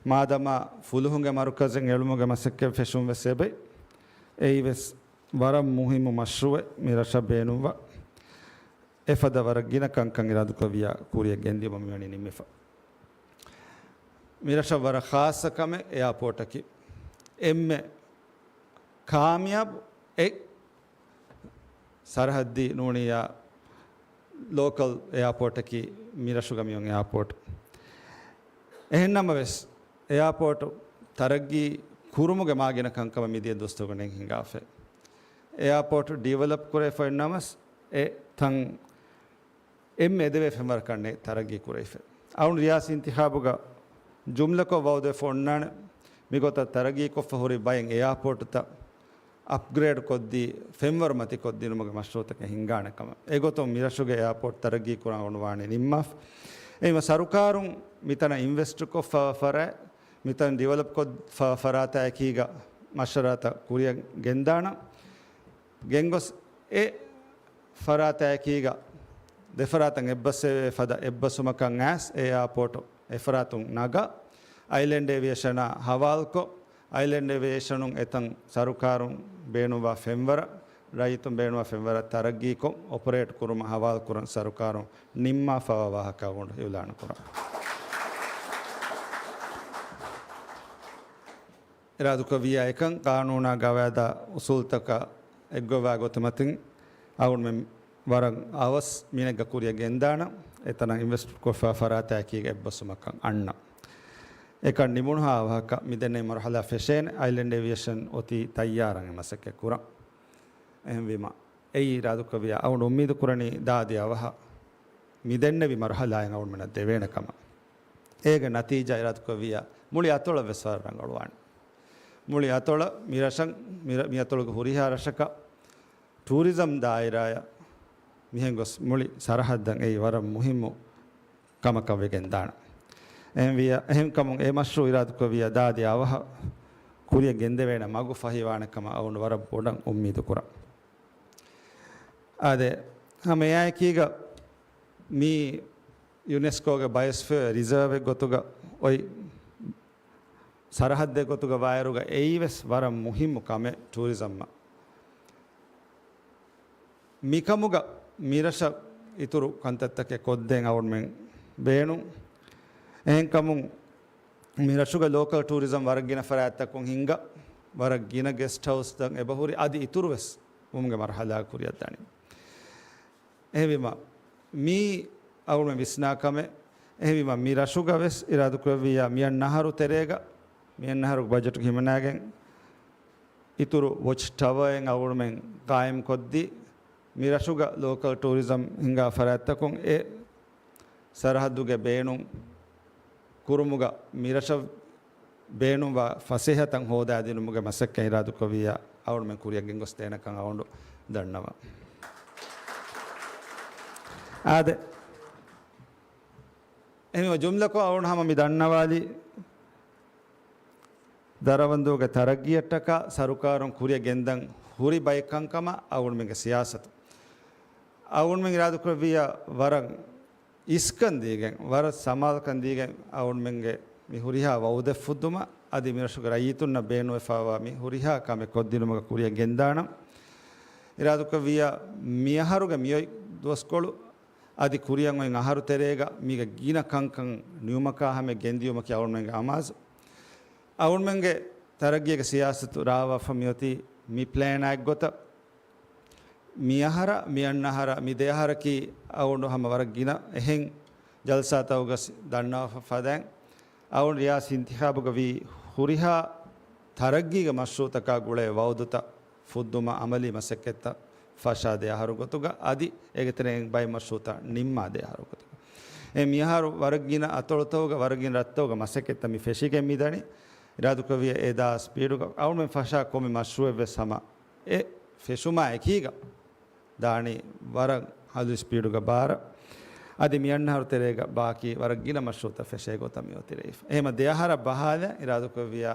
މާދަމާ ފުލުހުންގެ މަރުކަޒެއް އެޅުމުގެ މަސައްކަތް ފެށުން ވެސް އެބައި. އެއީ ވެސް ވަރަށް މުހިއްމު މަޝްރޫޢެއް މި ރަށަށް ބޭނުންވާ. އެފަދަ ވަރަށް ގިނަ ކަންކަން އިރާދަކުރެއްވިއްޔާ ކުރިއަށް ގެންދިޔުމަށް މިވަނީ ނިންމިފަ. މިރަށަށް ވަރަށް ޚާއްޞަ ކަމެއް އެއާޕޯޓަކީ. އެންމެ ކާމިޔާބު އެއް ސަރަހައްދީ ނޫނިއްޔާ ލޯކަލް އެއާޕޯޓަކީ މިރަށުގަ މިއޮން އެއާޕޯޓް. އެހެންނަމަވެސް، އެއާޕޯޓު ތަރައްގީ ކުރުމުގެ މާގިނަ ކަންކަމަށް މިދިޔަ ދުވަސްތަކުގަ ނެތް ހިނގާފަ. އެއާޕޯޓު ޑިވެލޮޕް ކުރެވިފައި ނަމަވެސް، އެ ތަން އެންމެ އެދެވޭ ފެންވަރަކަށް ނެތް ތަރައްގީ ކުރެވިފަ. އަޅުން ރިޔާސީ އިންތިޚާބުގަ ޖުމްލަކޮށް ވައުދުވެފަ އޮންނާނެ، މިގޮތަށް ތަރައްގީކޮށްފަ ހުރި ބައެއް އެއާޕޯޓުތައް އަޕްގްރޭޑް ކޮށްދީ، ފެންވަރު މަތިކޮށްދިނުމުގެ މަޝްރޫއުތަކެއް ހިންގާނެ ކަމަށް. އެގޮތުން މިރަށުގެ އެއާޕޯޓް ތަރައްގީ ކުރަން އަޅުން ވާނީ ނިންމާފަ. އެހެންވެ ސަރުކާރުން މިތަނަށް އިންވެސްޓް ކޮށްފަ ފަރާތް، މިތަން ޑިވެލޮޕް ކޮށްފަ ފަރާތާއެކީގަ މަޝްވަރާތައް ކުރިއަށް ގެންދާނަން. ގެންގޮސް އެ ފަރާތާއެކީގަ ދެފަރާތަށް އެއްބަސްވެވޭ ފަދަ އެއްބަސްވުމަކަށް އައިސް، އެ އެއާޕޯޓު އެފަރާތުން ނަގާ، އައިލެންޑް އޭވިއޭޝަނާ ހަވާލުކޮށް، އައިލެންޑް އޭވިއޭޝަނުން އެތަން ސަރުކާރުން ބޭނުންވާ ފެންވަރަށް، ރައްޔިތުން ބޭނުންވާ ފެންވަރަށް ތަރައްގީކޮށް، އޮޕަރޭޓް ކުރުމަށް ހަވާލުކުރަން ސަރުކާރުން ނިންމާފަވާ ވާހަކަ އަޅުގަނޑު އިއުލާނުކުރަން. އިރާދުކުރެއްވިއްޔާ އެކަން ޤާނޫނާ ގަވާއިދާ އުސޫލުތަކާ އެއްގޮވާ ގޮތުމަތިން އަޅުގަނޑުމެން ވަރަށް އަވަސް މިނެއްގަ ކުރިއަށް ގެންދާނަން، އެތަނަށް އިންވެސްޓް ކޮށްފަ ފަރާތާއެކީގަ އެއްބަސްވުމަކަށް އަންނަން. އެކަން ނިމުނުހާ ވާހަކަ މިދެންނެވި މަރުހަލާ ފެށޭނެ، އައިލެންޑް އޭވިއޭޝަން އޮތީ ތައްޔާރަށް އެ މަސައްކަތް ކުރަން. އެހެންވީމަ، އެއީ އިރާދުކުރެއްވިއްޔާ އަޅުގަނޑު އުއްމީދު ކުރަނީ ދާދި އަވަހަށް މިދެންނެވި މަރުހަލާއިން އަޅުގަނޑުމެންނަށް ދެވޭނެ ކަމަށް. އޭގެ ނަތީޖާ އިރާދުކުރެއްވިއްޔާ މުޅި އަތޮޅަށް ވެސް ވަރަށް ރަނގަޅުވާނެ. މުޅި އަތޮޅަށް މިރަށަށް، މިރަ-، މިއަތޮޅުގެ ހުރިހާ ރަށަކަށް ޓޫރިޒަމް ދާއިރާއަށް މިހެން ގޮސް މުޅި ސަރަހައްދަށް އެއީ ވަރަށް މުހިއްމު ކަމަކަށް ވެގެން ދާނެ. އެހެންވިއްޔާ، އެހެންކަމުން އެ މަޝްރޫޢު އިރާދުކުރެއްވިއްޔާ ދާދި އަވަހަށް ކުރިއަށް ގެންދެވޭނެ މަގު ފަހިވާނެ ކަމަށް އަޅުގަނޑު ވަރަށް ބޮޑަށް އުއްމީދު ކުރަން. އާދެ، ހަމަ އެއާއެކީގަ މި ޔުނެސްކޯގެ ބަޔޮސްފިއަރ ރިޒާވެއް ގޮތުގަ އޮތް ސަރަހައްދެއް ގޮތުގަ ވާއިރުގަ އެއީވެސް ވަރަށް މުހިއްމު ކަމެއް ޓޫރިޒަމްއަށް. މިކަމުގަ މިރަށަށް އިތުރު ކަންތައްތަކެއް ކޮށްދޭން އަޅުގަނޑުމެން ބޭނުން. އެހެންކަމުން މިރަށުގަ ލޯކަލް ޓޫރިޒަމް ވަރަށް ގިނަ ފަރާތްތަކުން ހިންގާ، ވަރަށް ގިނަ ގެސްޓް ހައުސްތައް އެބަހުރި، އަދި އިތުރުވެސް ވުމުގެ މަރުހަލާ ކުރިއަށްދަނީ. އެހެންވީމަ، މީ އަޅުގަނޑުމެން ވިސްނާ ކަމެއް. އެހެންވީމަ، މި ރަށުގަ ވެސް އިރާދުކުރެއްވިއްޔާ މިއަންނަ އަހަރު ތެރޭގަ، މިއަންނަ އަހަރު ބަޖެޓު ހިމަނާގެން، އިތުރު ވޮޗް ޓަވަރއެއް އަޅުގަނޑުމެން ޤާއިމްކޮށްދީ، މި ރަށުގަ ލޯކަލް ޓޫރިޒަމް ހިންގާ ފަރާތްތަކުން އެ ސަރަހައްދުގެ ބޭނުން ކުރުމުގަ މި ރަށަށް ބޭނުންވާ ފަސޭހަތައް ހޯދާދިނުމުގެ މަސައްކަތް އިރާދުކުރެއްވިއްޔާ އަޅުގަނޑުމެން ކުރިއަށް ގެންގޮސްދޭނެކަން އަޅުގަނޑު ދަންނަވަން. އާދެ، އެހެންވީމަ ޖުމްލަކޮށް އަޅުގަނޑު ހަމަ މި ދަންނަވާލީ، ދަރަވަންދޫގެ ތަރައްގީއަށްޓަކާ ސަރުކާރުން ކުރިއަށް ގެންދަން ހުރި ބައެއް ކަންކަމަށް އަޅުގަނޑުމެންގެ ސިޔާސަތު. އަޅުގަނޑުމެން އިރާދުކުރެއްވިއްޔާ ވަރަށް އިސްކަން ދީގެން، ވަރަށް ސަމާލުކަން ދީގެން އަޅުގަނޑުމެންގެ މި ހުރިހާ ވައުދެއް ފުއްދުމަށް އަދި މިރަށުގެ ރައްޔިތުންނަށް ބޭނުންވެފައިވާ މި ހުރިހާ ކަމެއް ކޮށްދިނުމުގަ ކުރިއަށް ގެންދާނަން. އިރާދުކުރެއްވިއްޔާ މިއަހަރުގެ މިއޮތް ދުވަސްކޮޅު އަދި ކުރިއަށް އޮތް އަހަރު ތެރޭގަ މީގަ ގިނަ ކަންކަން ނިމުމަކާ ހަމަޔަށް ގެންދިޔުމަކީ އަޅުގަނޑުމެންގެ އަމާޒު. އަޅުގަނޑުމެންގެ ތަރައްގީގެ ސިޔާސަތު ރާވާފަ މިއޮތީ މި ޕްލޭނާ އެއްގޮތަށް. މިއަހަރަށް، މިއަންނަ އަހަރަށް، މި ދެ އަހަރަކީ އަޅުގަނޑު ހަމަ ވަރަށް ގިނަ އެހެން ޖަލްސާތަކުގަ ދަންނަވާފަ ފަދައިން، އަޅުގަނޑު ރިޔާސީ އިންތިޚާބުގަ ވީ ހުރިހާ ތަރައްގީގެ މަޝްރޫޢުތަކާ ގުޅޭ ވައުދުތައް ފުއްދުމަށް އަމަލީ މަސައްކަތްތައް ފަށާ ދެ އަހަރު ގޮތުގަ އަދި އޭގެ ތެރެއިން ބައެއް މަޝްރޫޢުތައް ނިންމާ ދެ އަހަރު ގޮތުގަ. އެ މިއަހަރު ވަރަށް ގިނަ އަތޮޅުތަކުގަ، ވަރަށް ގިނަ ރަށްތަކުގަ މަސައްކަތްތައް މި ފެށިގެން މިދަނީ. އިރާދުކުރެއްވިއްޔާ އެ ދާ ސްޕީޑުގަ އަޅުގަނޑުމެން ފަށާ ކޮންމެ މަޝްރޫޢެއްވެސް ހަމަ އެ ފެށުމާ އެކީގަ ދާނީ ވަރަށް ހަލު ސްޕީޑުގަ ބާރަށް. އަދި މިއަންނަ އަހަރު ތެރޭގަ ބާކީ ވަރަށް ގިނަ މަޝްރޫޢުތައް ފެށޭ ގޮތަށް މި އޮތި ރެއިފަ. އެހެމަ ދެ އަހަރަށް ބަހާލަން އިރާދުކުރެއްވިއްޔާ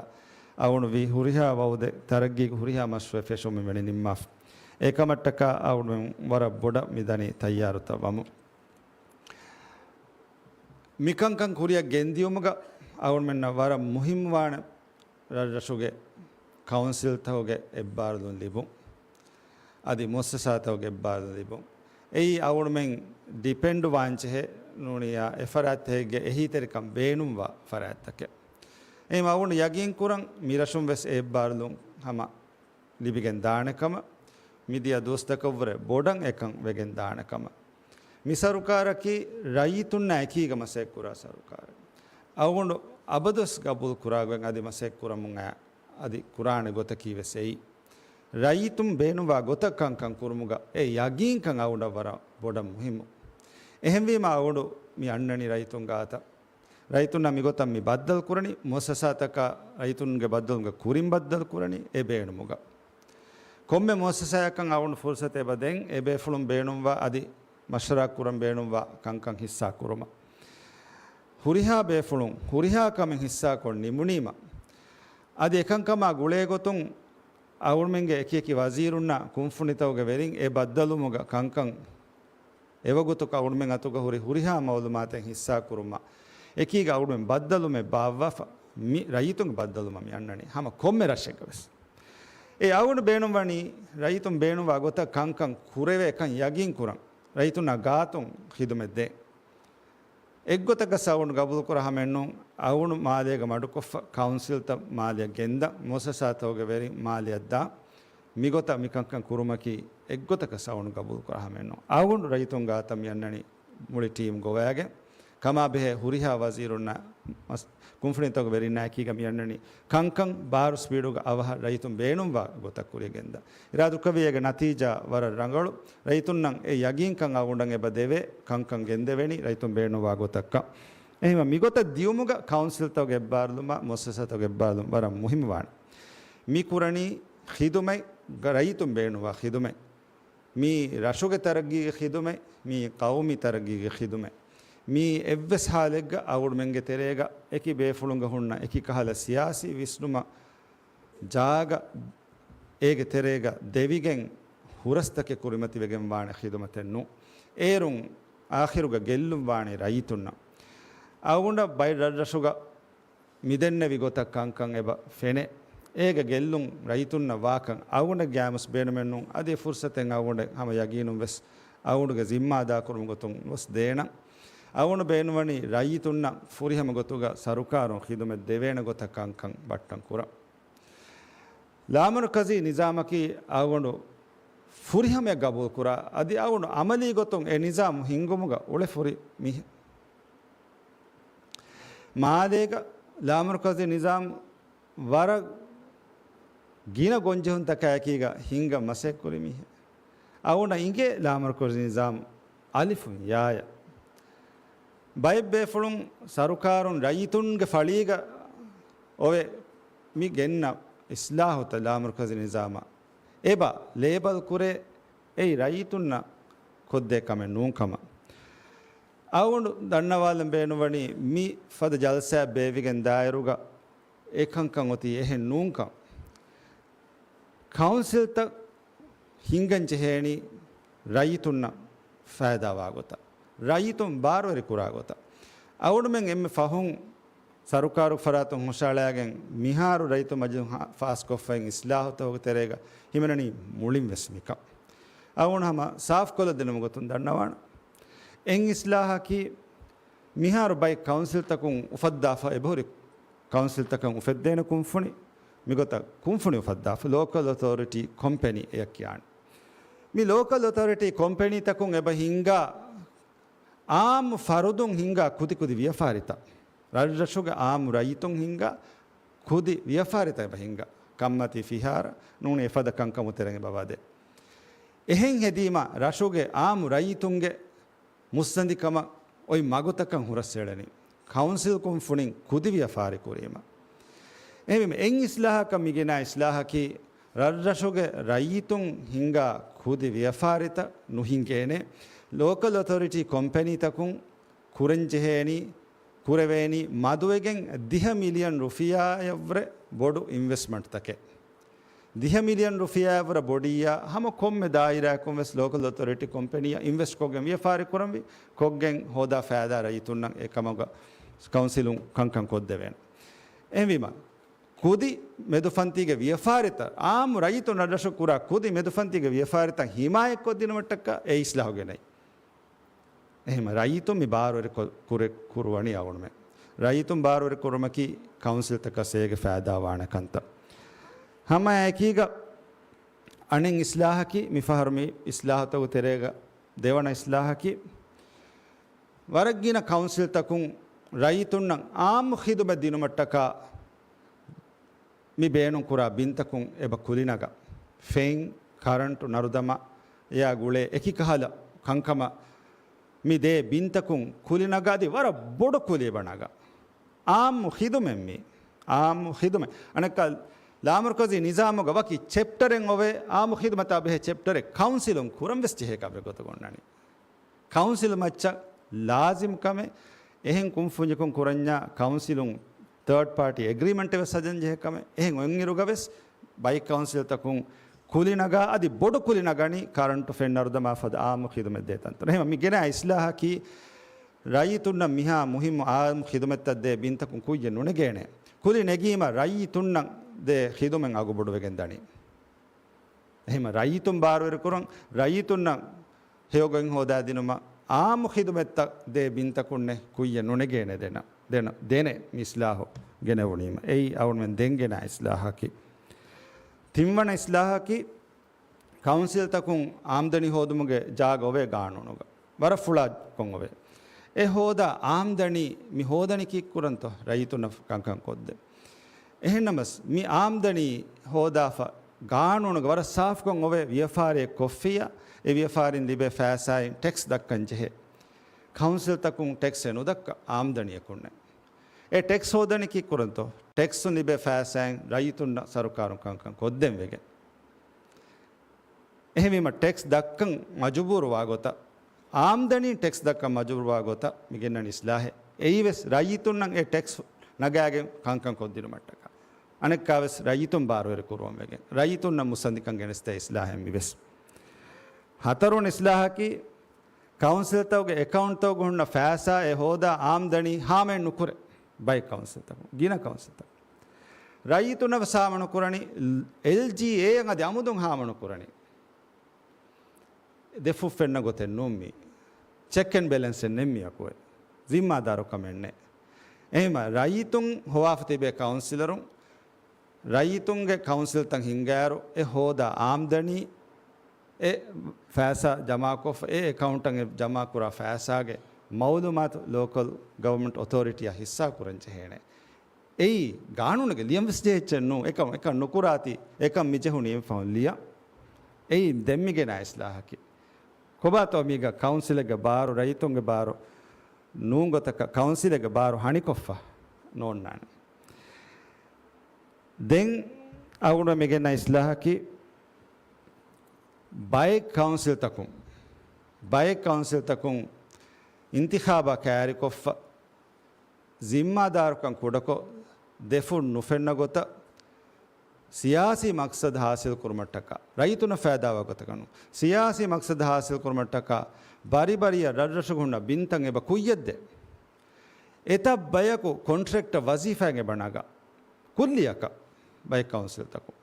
އަޅުގަނޑު ވީ ހުރިހާ ވައުދެއް ތަރައްގީގެ ހުރިހާ މަޝްރޫޢެއް ފެށުމުން ވެނި ނިންމާފަ. އެކަމަށްޓަކާ އަޅުގަނޑު ވަރަށް ބޮޑަށް މިދަނީ ތައްޔާރުތައް ވަމުން. މިކަންކަން ކުރިއަށް ގެންދިޔުމުގަ އަޅުގަނޑުމެންނަށް ވަރަށް މުހިއްމުވާނެ ރަށްރަށުގެ ކައުންސިލްތަކުގެ އެއްބާރުލުން ލިބުން. އަދި މުއައްސަސާތަކުގެ އެއްބާރުލުން ލިބުން. އެއީ އަޅުގަނޑުމެން ޑިޕެންޑް ވާންޖެހޭ ނޫނިއްޔާ އެފަރާތްތަކެއްގެ އެހީތެރިކަން ބޭނުންވާ ފަރާތްތަކެއް. އެހެން އަޅުގަނޑު ޔަގީން ކުރަން މި ރަށުން ވެސް އެ އެއްބާރުލުން ހަމަ ލިބިގެން ދާނެ ކަމަށް، މިދިޔަ ދުވަސްތަކަށްވުރެ ބޮޑަށް އެކަން ވެގެން ދާނެ ކަމަށް. މި ސަރުކާރަކީ ރައްޔިތުންނާ އެކީގަ މަސައްކަތްކުރާ ސަރުކާރެއް. އަޅުގަނޑު އަބަދުވެސް ގަބޫލު ކުރާގޮތް އަދި މަސައްކަތްކުރަމުން އައި އަދި ކުރާނެ ގޮތަކީ ވެސް އެއީ. ރައްޔިތުން ބޭނުންވާ ގޮތަށް ކަންކަން ކުރުމުގަ އެ ޔަގީންކަން އަޅުގަނޑަށް ވަރަށް ބޮޑަށް މުހިއްމު. އެހެންވީމަ އަޅުގަނޑު މި އަންނަނީ ރައްޔިތުން ގާތަށް. ރައްޔިތުންނަށް މިގޮތަށް މި ބައްދަލު ކުރަނީ، މުއައްސަސާތަކާ ރައްޔިތުންގެ ބައްދަލުމުގެ ކުރިން ބައްދަލު ކުރަނީ އެ ބޭނުމުގަ. ކޮންމެ މުއައްސަސާއަކަށް އަޅުގަނޑު ފުރުސަތެއް އެބަ ދޭން، އެ ބޭފުޅުން ބޭނުންވާ އަދި މަޝްވަރާ ކުރަން ބޭނުންވާ ކަންކަން ހިއްސާ ކުރުމަށް. ހުރިހާ ބޭފުޅުން ހުރިހާ ކަމެއް ހިއްސާކޮށް ނިމުނީމަ، އަދި އެކަންކަމާ ގުޅޭގޮތުން އަޅުގަނޑުމެންގެ އެކިއެކި ވަޒީރުންނާ ކުންފުނިތަކުގެ ވެރިން އެ ބައްދަލުމުގަ ކަންކަން އެވަގުތު އަޅުގަނޑުމެން އަތުގަ ހުރި ހުރިހާ މައުލޫމާތެއް ހިއްސާކުރުމަށް އެކީގަ އަޅުގަނޑުމެން ބައްދަލުމެއް ބާއްވާފަ. މި ރައްޔިތުންގެ ބައްދަލުމަށް މި އަންނަނީ ހަމަ ކޮންމެ ރަށެއްގަ ވެސް. އެ އަޅުގަނޑު ބޭނުންވަނީ ރައްޔިތުން ބޭނުންވާ ގޮތަށް ކަންކަން ކުރެވޭ ކަން ޔަގީން ކުރަން. ރައްޔިތުންނާ ގާތުން ޚިދުމަތް ދޭ. އެއްގޮތަކަށް އަޅުގަނޑު ގަބޫލުކުރާ ހަމައެއްނޫން. އަޅުގަނޑު މާލޭގަ މަޑުކޮށްފަ ކައުންސިލްތައް މާލެއަށް ގެންދާ، މުއައްސަސާތަކުގެ ވެރިން މާލެއަށް ދާ، މިގޮތަށް މިކަންކަން ކުރުމަކީ އެއްގޮތަކަށް އަޅުގަނޑު ގަބޫލުކުރާ ހަމައެއްނޫން. އަޅުގަނޑު ރައްޔިތުން ގާތަށް މި އަންނަނީ މުޅި ޓީމް ގޮވައިގެން، ކަމާބެހޭ ހުރިހާ ވަޒީރުންނާ މަސް-، ކުންފުނިތަކުގެ ވެރިންނާ އެކީގަ މި އަންނަނީ ކަންކަން ބާރު ސްޕީޑުގަ އަވަހަށް ރައްޔިތުން ބޭނުންވާ ގޮތަށް ކުރިޔަށް ގެންދާ. އިރާދަކުރެއްވި އޭގެ ނަތީޖާ ވަރަށް ރަނގަޅު. ރައްޔިތުންނަށް އެ ޔަގީންކަން އަޅުގަނޑަށް އެބަ ދެވޭ، ކަންކަން ގެންދެވެނީ ރައްޔިތުން ބޭނުންވާ ގޮތަކަށް. އެހެންވީމަ މިގޮތަށް ދިޔުމުގަ ކައުންސިލްތަކުގެ އެއްބާރުލުމާ މުއައްސަސާތަކުގެ އެއްބާރުލުން ވަރަށް މުހިއްމުވާނެ. މި ކުރަނީ ޚިދުމަތް، ރައްޔިތުން ބޭނުންވާ ޚިދުމަތް. މީ ރަށުގެ ތަރައްގީގެ ޚިދުމަތް، މީ ޤައުމީ ތަރައްގީގެ ޚިދުމަތް. މީ އެއްވެސް ހާލެއްގަ އަޅުގަނޑުމެންގެ ތެރޭގަ އެކި ބޭފުޅުންގަ ހުންނަ އެކި ކަހަލަ ސިޔާސީ ވިސްނުމަށް ޖާގަ އޭގެ ތެރޭގަ ދެވިގެން ހުރަސްތަކެއް ކުރިމަތިވެގެން ވާނެ ޚިދުމަތެއް ނޫން. އޭރުން އާޚިރުގަ ގެއްލުން ވާނީ ރައްޔިތުންނަށް. އަޅުގަނޑަށް ބައެއް ރަށްރަށުގަ މިދެންނެވި ގޮތަށް ކަންކަން އެބަ ފެނޭ. އޭގަ ގެއްލުން ރައްޔިތުންނަށް ވާކަން އަޅުގަނޑެއް ގާތުން ވެސް ބޭނުމެއް ނޫން. އަދި އެ ފުރުސަތެއް އަޅުގަނޑެއް ހަމަ ޔަގީނުން ވެސް އަޅުގަނޑުގެ ޒިންމާ އަދާކުރުމުގެ ގޮތުން ވެސް ދޭނަން. އަޅުގަނޑު ބޭނުންވަނީ ރައްޔިތުންނަށް ފުރިހަމަ ގޮތުގަ ސަރުކާރުން ޚިދުމަތް ދެވޭނެ ގޮތަށް ކަންކަން ބައްޓަން ކުރަން. ލާމަރުކަޒީ ނިޒާމަކީ އަޅުގަނޑު ފުރިހަމަޔަށް ގަބޫލުކުރާ، އަދި އަޅުގަނޑު އަމަލީ ގޮތުން އެ ނިޒާމު ހިންގުމުގަ އުޅެފުރި މީހެއް. މާލޭގަ ލާމަރުކަޒީ ނިޒާމު ވަރަށް ގިނަ ގޮންޖެހުންތަކާއެކީގަ ހިންގަން މަސައްކަތްކުރި މީހެއް. އަޅުގަނޑަށް އިނގޭ ލާމަރުކަޒީ ނިޒާމު އަލިފުން ޔާޔަށް. ބައެއް ބޭފުޅުން ސަރުކާރުން ރައްޔިތުންގެ ފަޅީގަ އޮވެ މި ގެންނަ އިސްލާހުތައް ލާމަރުކަޒީ ނިޒާމަށް އެބަ ލޭބަލް ކުރޭ، އެއީ ރައްޔިތުންނަށް ކޮށްދޭ ކަމެއް ނޫން ކަމަށް. އަޅުގަނޑު ދަންނަވާލަން ބޭނުންވަނީ މި ފަދަ ޖަލްސާއެއް ބޭއްވިގެން ދާއިރުގަ އެކަންކަން އޮތީ އެހެން ނޫންކަން. ކައުންސިލްތައް ހިންގަން ޖެހޭނީ ރައްޔިތުންނަށް ފައިދާވާ ގޮތަށް، ރައްޔިތުން ބާރުވެރި ކުރާ ގޮތަށް. އަޅުގަނޑުމެން އެންމެ ފަހުން ސަރުކާރު ފަރާތުން ހުށަހަޅައިގެން މިހާރު ރައްޔިތު މަޖިލިސް ފާސްކޮށްފައި އިސްލާހުތަކުގެ ތެރޭގަ ހިމެނެނީ މުޅިން ވެސް މިކަން. އަޅުގަނޑު ހަމަ ސާފުކޮށްލަދިނުމުގެ ގޮތުން ދަންނަވާނަން. އެއް އިސްލާހަކީ މިހާރު ބައެއް ކައުންސިލްތަކުން އުފައްދާފަ އެބަހުރި ކައުންސިލްތަކަށް އުފެއްދޭނެ ކުންފުނި، މިގޮތަށް ކުންފުނި އުފައްދާފަ، ލޯކަލް އޮތޯރިޓީ ކޮމްޕެނީ އެއަށް ކިޔާނެ. މި ލޯކަލް އޮތޯރިޓީ ކޮމްޕެނީތަކުން އެބަ ހިންގާ އާއްމު ފަރުދުން ހިންގާ ކުދިކުދި ވިޔަފާރިތައް، ރަށްރަށުގެ އާއްމު ރައްޔިތުން ހިންގާ ކުދި ވިޔަފާރިތައް އެބަ ހިންގާ، ކަންމަތީ ފިހާރަ ނޫނީ އެފަދަ ކަންކަމުގެ ތެރެއިން އެބަ ވަދޭ. އެހެން ހެދީމަ ރަށުގެ އާއްމު ރައްޔިތުންގެ މުއްސަނދިކަމަށް އޮތް މަގުތަކަށް ހުރަސްއެޅެނީ ކައުންސިލް ކުންފުނިން ކުދި ވިޔަފާރި ކުރީމަ. އެހެންވީމަ އެއް އިސްލާހަކަށް މިގެނާ އިސްލާހަކީ ރަށްރަށުގެ ރައްޔިތުން ހިންގާ ކުދި ވިޔަފާރިތައް ނުހިނގޭނެ. ލޯކަލް އޮތޯރިޓީ ކޮމްޕެނީތަކުން ކުރަންޖެހޭނީ، ކުރެވޭނީ މަދުވެގެން ދިހަ މިލިއަން ރުފިޔާއަށްވުރެ ބޮޑު އިންވެސްޓްމަންޓްތަކެއް. ދިހަ މިލިއަން ރުފިޔާއަށްވުރެ ބޮޑިއްޔާ ހަމަ ކޮންމެ ދާއިރާއަކުން ވެސް ލޯކަލް އޮތޯރިޓީ ކޮމްޕެނީއަށް އިންވެސްޓްކޮށްގެން ވިޔަފާރި ކުރަންވީ، ކޮށްގެން ހޯދާ ފައިދާ ރައްޔިތުންނަށް އެކަމުގަ ކައުންސިލުން ކަންކަން ކޮށްދެވޭނެ. އެހެންވީމަ، ކުދި މެދުފަންތީގެ ވިޔަފާރިތައް، އާއްމު ރައްޔިތުން ރަށްރަށު ކުރާ ކުދި މެދުފަންތީގެ ވިޔަފާރިތައް ހިމާޔަތްކޮށްދިނުމަށްޓަކާ އެ އިސްލާހު ގެނައީ. އެހެން ރައްޔިތުން މި ބާރުވެރި ކު-، ކުރެ-، ކުރުވަނީ އަޅުގަނޑުމެން. ރައްޔިތުން ބާރުވެރި ކުރުމަކީ ކައުންސިލްތަކަށް އޭގެ ފައިދާ ވާނެ ކަންތައް. ހަމަ އެކީގަ އަނެއް އިސްލާހަކީ، މިފަހަރު މި އިސްލާހުތަކުގެ ތެރޭގަ ދެވަނަ އިސްލާހަކީ، ވަރަށް ގިނަ ކައުންސިލްތަކުން ރައްޔިތުންނަށް އާއްމު ޚިދުމަތް ދިނުމަށްޓަކާ މި ބޭނުންކުރާ ބިންތަކުން އެބަ ކުލިނަގާ، ފެން، ކަރަންޓު ނަރުދަމާ އެއާ ގުޅޭ އެކި ކަހަލަ ކަންކަމަށް މި ދޭ ބިންތަކުން ކުލިނަގާ އަދި ވަރަށް ބޮޑު ކުލި އެބަ ނަގާ. އާއްމު ޚިދުމަތް މީ. އާއްމު ޚިދުމަތް. އަނެއްކާ ލާމަރުކަޒީ ނިޒާމުގަ ވަކި ޗެޕްޓަރެއް އޮވޭ، އާއްމު ޚިދުމަތާ ބެހޭ ޗެޕްޓަރެއް ކައުންސިލުން ކުރަން ވެސް ޖެހޭ ކަމެއް ގޮތަށް އޮންނަނީ. ކައުންސިލް މައްޗަށް ލާޒިމް ކަމެއް، އެހެން ކުންފުންޏަކުން ކުރަންޏާ ކައުންސިލުން ތާޑް ޕާޓީ އެގްރީމަންޓެއް ވެސް ހަދަން ޖެހޭ ކަމެއް. އެހެން އޮތްއިރުގަ ވެސް ބައެއް ކައުންސިލްތަކުން ކުލިނަގާ އަދި ބޮޑު ކުލި ނަގަނީ ކަރަންޓު ފެން ނަރުދަމާ ފަދަ އާއްމު ޚިދުމަތް ދޭ ތަންތަނަށް. އެހެން މި ގެނައި އިސްލާހަކީ ރައްޔިތުންނަށް މިހާ މުހިއްމު އާއްމު ޚިދުމަތްތައް ދޭ ބިންތަކުން ކުއްޔަށް ނުނެގޭނެ. ކުލި ނެގީމަ ރައްޔިތުންނަށް ދޭ ޚިދުމަތް އަގުބޮޑުވެގެން ދަނީ. އެހެން ރައްޔިތުން ބާރުވެރިކުރަން، ރައްޔިތުންނަށް ހެޔޮގޮތް ހޯދާދިނުމަށް އާއްމު ޚިދުމަތްތައް ދޭ ބިންތަކުންނެއް ކުއްޔަށް ނުނެގޭނެ ދެނަ، ދެނަ، ދޭނެ މި އިސްލާހު ގެނެވުނީމަ. އެއީ އަޅުމެން ދެން ގެނަ އިސްލާހަކީ. ތިންވަނަ އިސްލާހަކީ ކައުންސިލްތަކުން އާމްދަނީ ހޯދުމުގެ ޖާގަ އޮވޭ ގާނޫނުގަ. ވަރަށް ފުޅާކޮށް އޮވޭ. އެ ހޯދާ އާމްދަނީ މި ހޯދަނީ ކީއްކުރަންތޯ؟ ރައްޔިތުންނަށް ކަންކަން ކޮށްދޭ. އެހެންނަމަސް މި އާމްދަނީ ހޯދާފަ ގާނޫނުގަ ވަރަށް ސާފުކޮށް އޮވޭ ވިޔަފާރިއެއް ކޮށްފިއްޔާ، އެ ވިޔަފާރިން ލިބޭ ފައިސާއިން ޓެކްސް ދައްކަން ޖެހޭ. ކައުންސިލްތަކުން ޓެކްސް އެ ނުދައްކާ އާމްދަނީއަކުންނެއް. އެ ޓެކްސް ހޯދަނީ ކީއްކުރަންތޯ؟ ޓެކްސުން ލިބޭ ފައިސާއިން ރައްޔިތުންނަށް ސަރުކާރުން ކަންކަން ކޮށްދޭން ވެގެން. އެހެންވީމަ ޓެކްސް ދައްކަން މަޖުބޫރުވާ ގޮތަށް، އާމްދަނީ ޓެކްސް ދައްކަން މަޖުބޫރުވާ ގޮތަށް މި ގެންނަން އިސްލާހެއް. އެއީވެސް ރައްޔިތުންނަށް އެ ޓެކްސް ނަގާގެން ކަންކަން ކޮށްދިނުމަށްޓަކާ. އަނެއްކާވެސް ރައްޔިތުން ބާރުވެރި ކުރުވަން ވެގެން، ރައްޔިތުންނަށް މުއްސަނދިކަން ގެނެސްދޭ އިސްލާހެއް މިވެސް. ހަތަރުވަނަ އިސްލާހަކީ، ކައުންސިލްތަކުގެ އެކައުންޓްތަކުގަ ހުންނަ ފައިސާ އެ ހޯދާ އާމްދަނީ ހާމައެއް ނުކުރޭ. ބައެއް ކައުންސިލްތަކުން، ގިނަ ކައުންސިލްތަކުން. ރައްޔިތުންނަށް ވެސް ހާމަ ނުކުރަނީ، އެލްޖީއޭއަށް އަދި އަމުދުން ހާމަ ނުކުރަނީ. ދެފުށް ފެންނަ ގޮތެއް ނޫން މީ. ޗެކް އެންޑް ބެލެންސެއް ނެތް މީ އަކުވެ. ޒިންމާދާރުކަމެއް ނެތް. އެހެންމަ ރައްޔިތުން ހޮވާފަ ތިބޭ ކައުންސިލަރުން، ރައްޔިތުންގެ ކައުންސިލްތައް ހިންގާއިރު، އެ ހޯދާ އާމްދަނީ، އެ ފައިސާ ޖަމާކޮށްފަ، އެ އެކައުންޓަށް އެ ޖަމާކުރާ ފައިސާގެ މައުލޫމާތު ލޯކަލް ގަވަރމަންޓް އޮތޯރިޓީއަށް ހިއްސާ ކުރަން ޖެހޭނެ. އެއީ ގާނޫނުގެ ލިޔަން ވެސް ޖެހިއްޗެއް ނޫން. އެކަން، އެކަން ނުކުރާތީ، އެކަން މި ޖެހުނީ އެއްފަހުން ލިޔަން. އެއީ ދެން މި ގެނަ އިސްލާހަކީ. ކޮބާތޯ މީގަ ކައުންސިލެއްގެ ބާރު، ރައްޔިތުންގެ ބާރު ނޫން ގޮތަކަށް ކައުންސިލެއްގެ ބާރު ހަނިކޮށްފަ ނޯންނާނެ. ދެން އަޅުގަނޑު މި ގެންނަ އިސްލާހަކީ ބައެއް ކައުންސިލްތަކުން، ބައެއް ކައުންސިލްތަކުން އިންތިޚާބާ ކައިރިކޮށްފަ، ޒިންމާދާރުކަން ކުޑަކޮށް، ދެފުށް ނުފެންނަ ގޮތަށް، ސިޔާސީ މަޤްޞަދު ޙާޞިލް ކުރުމަށްޓަކާ، ރައްޔިތުންނަށް ފައިދާވާ ގޮތަކަށް ނޫން، ސިޔާސީ މަޤްޞަދު ޙާޞިލް ކުރުމަށްޓަކާ، ބަރިބަރިއަށް ރަށްރަށުގަ ހުންނަ ބިންތައް އެބަ ކުއްޔަށްދޭ. އެތައް ބަޔަކު ކޮންޓްރެކްޓަށް ވަޒީފާއެއް އެބަ ނަގާ. ކުއްލިއަކަށް ބައެއް ކައުންސިލްތަކުން.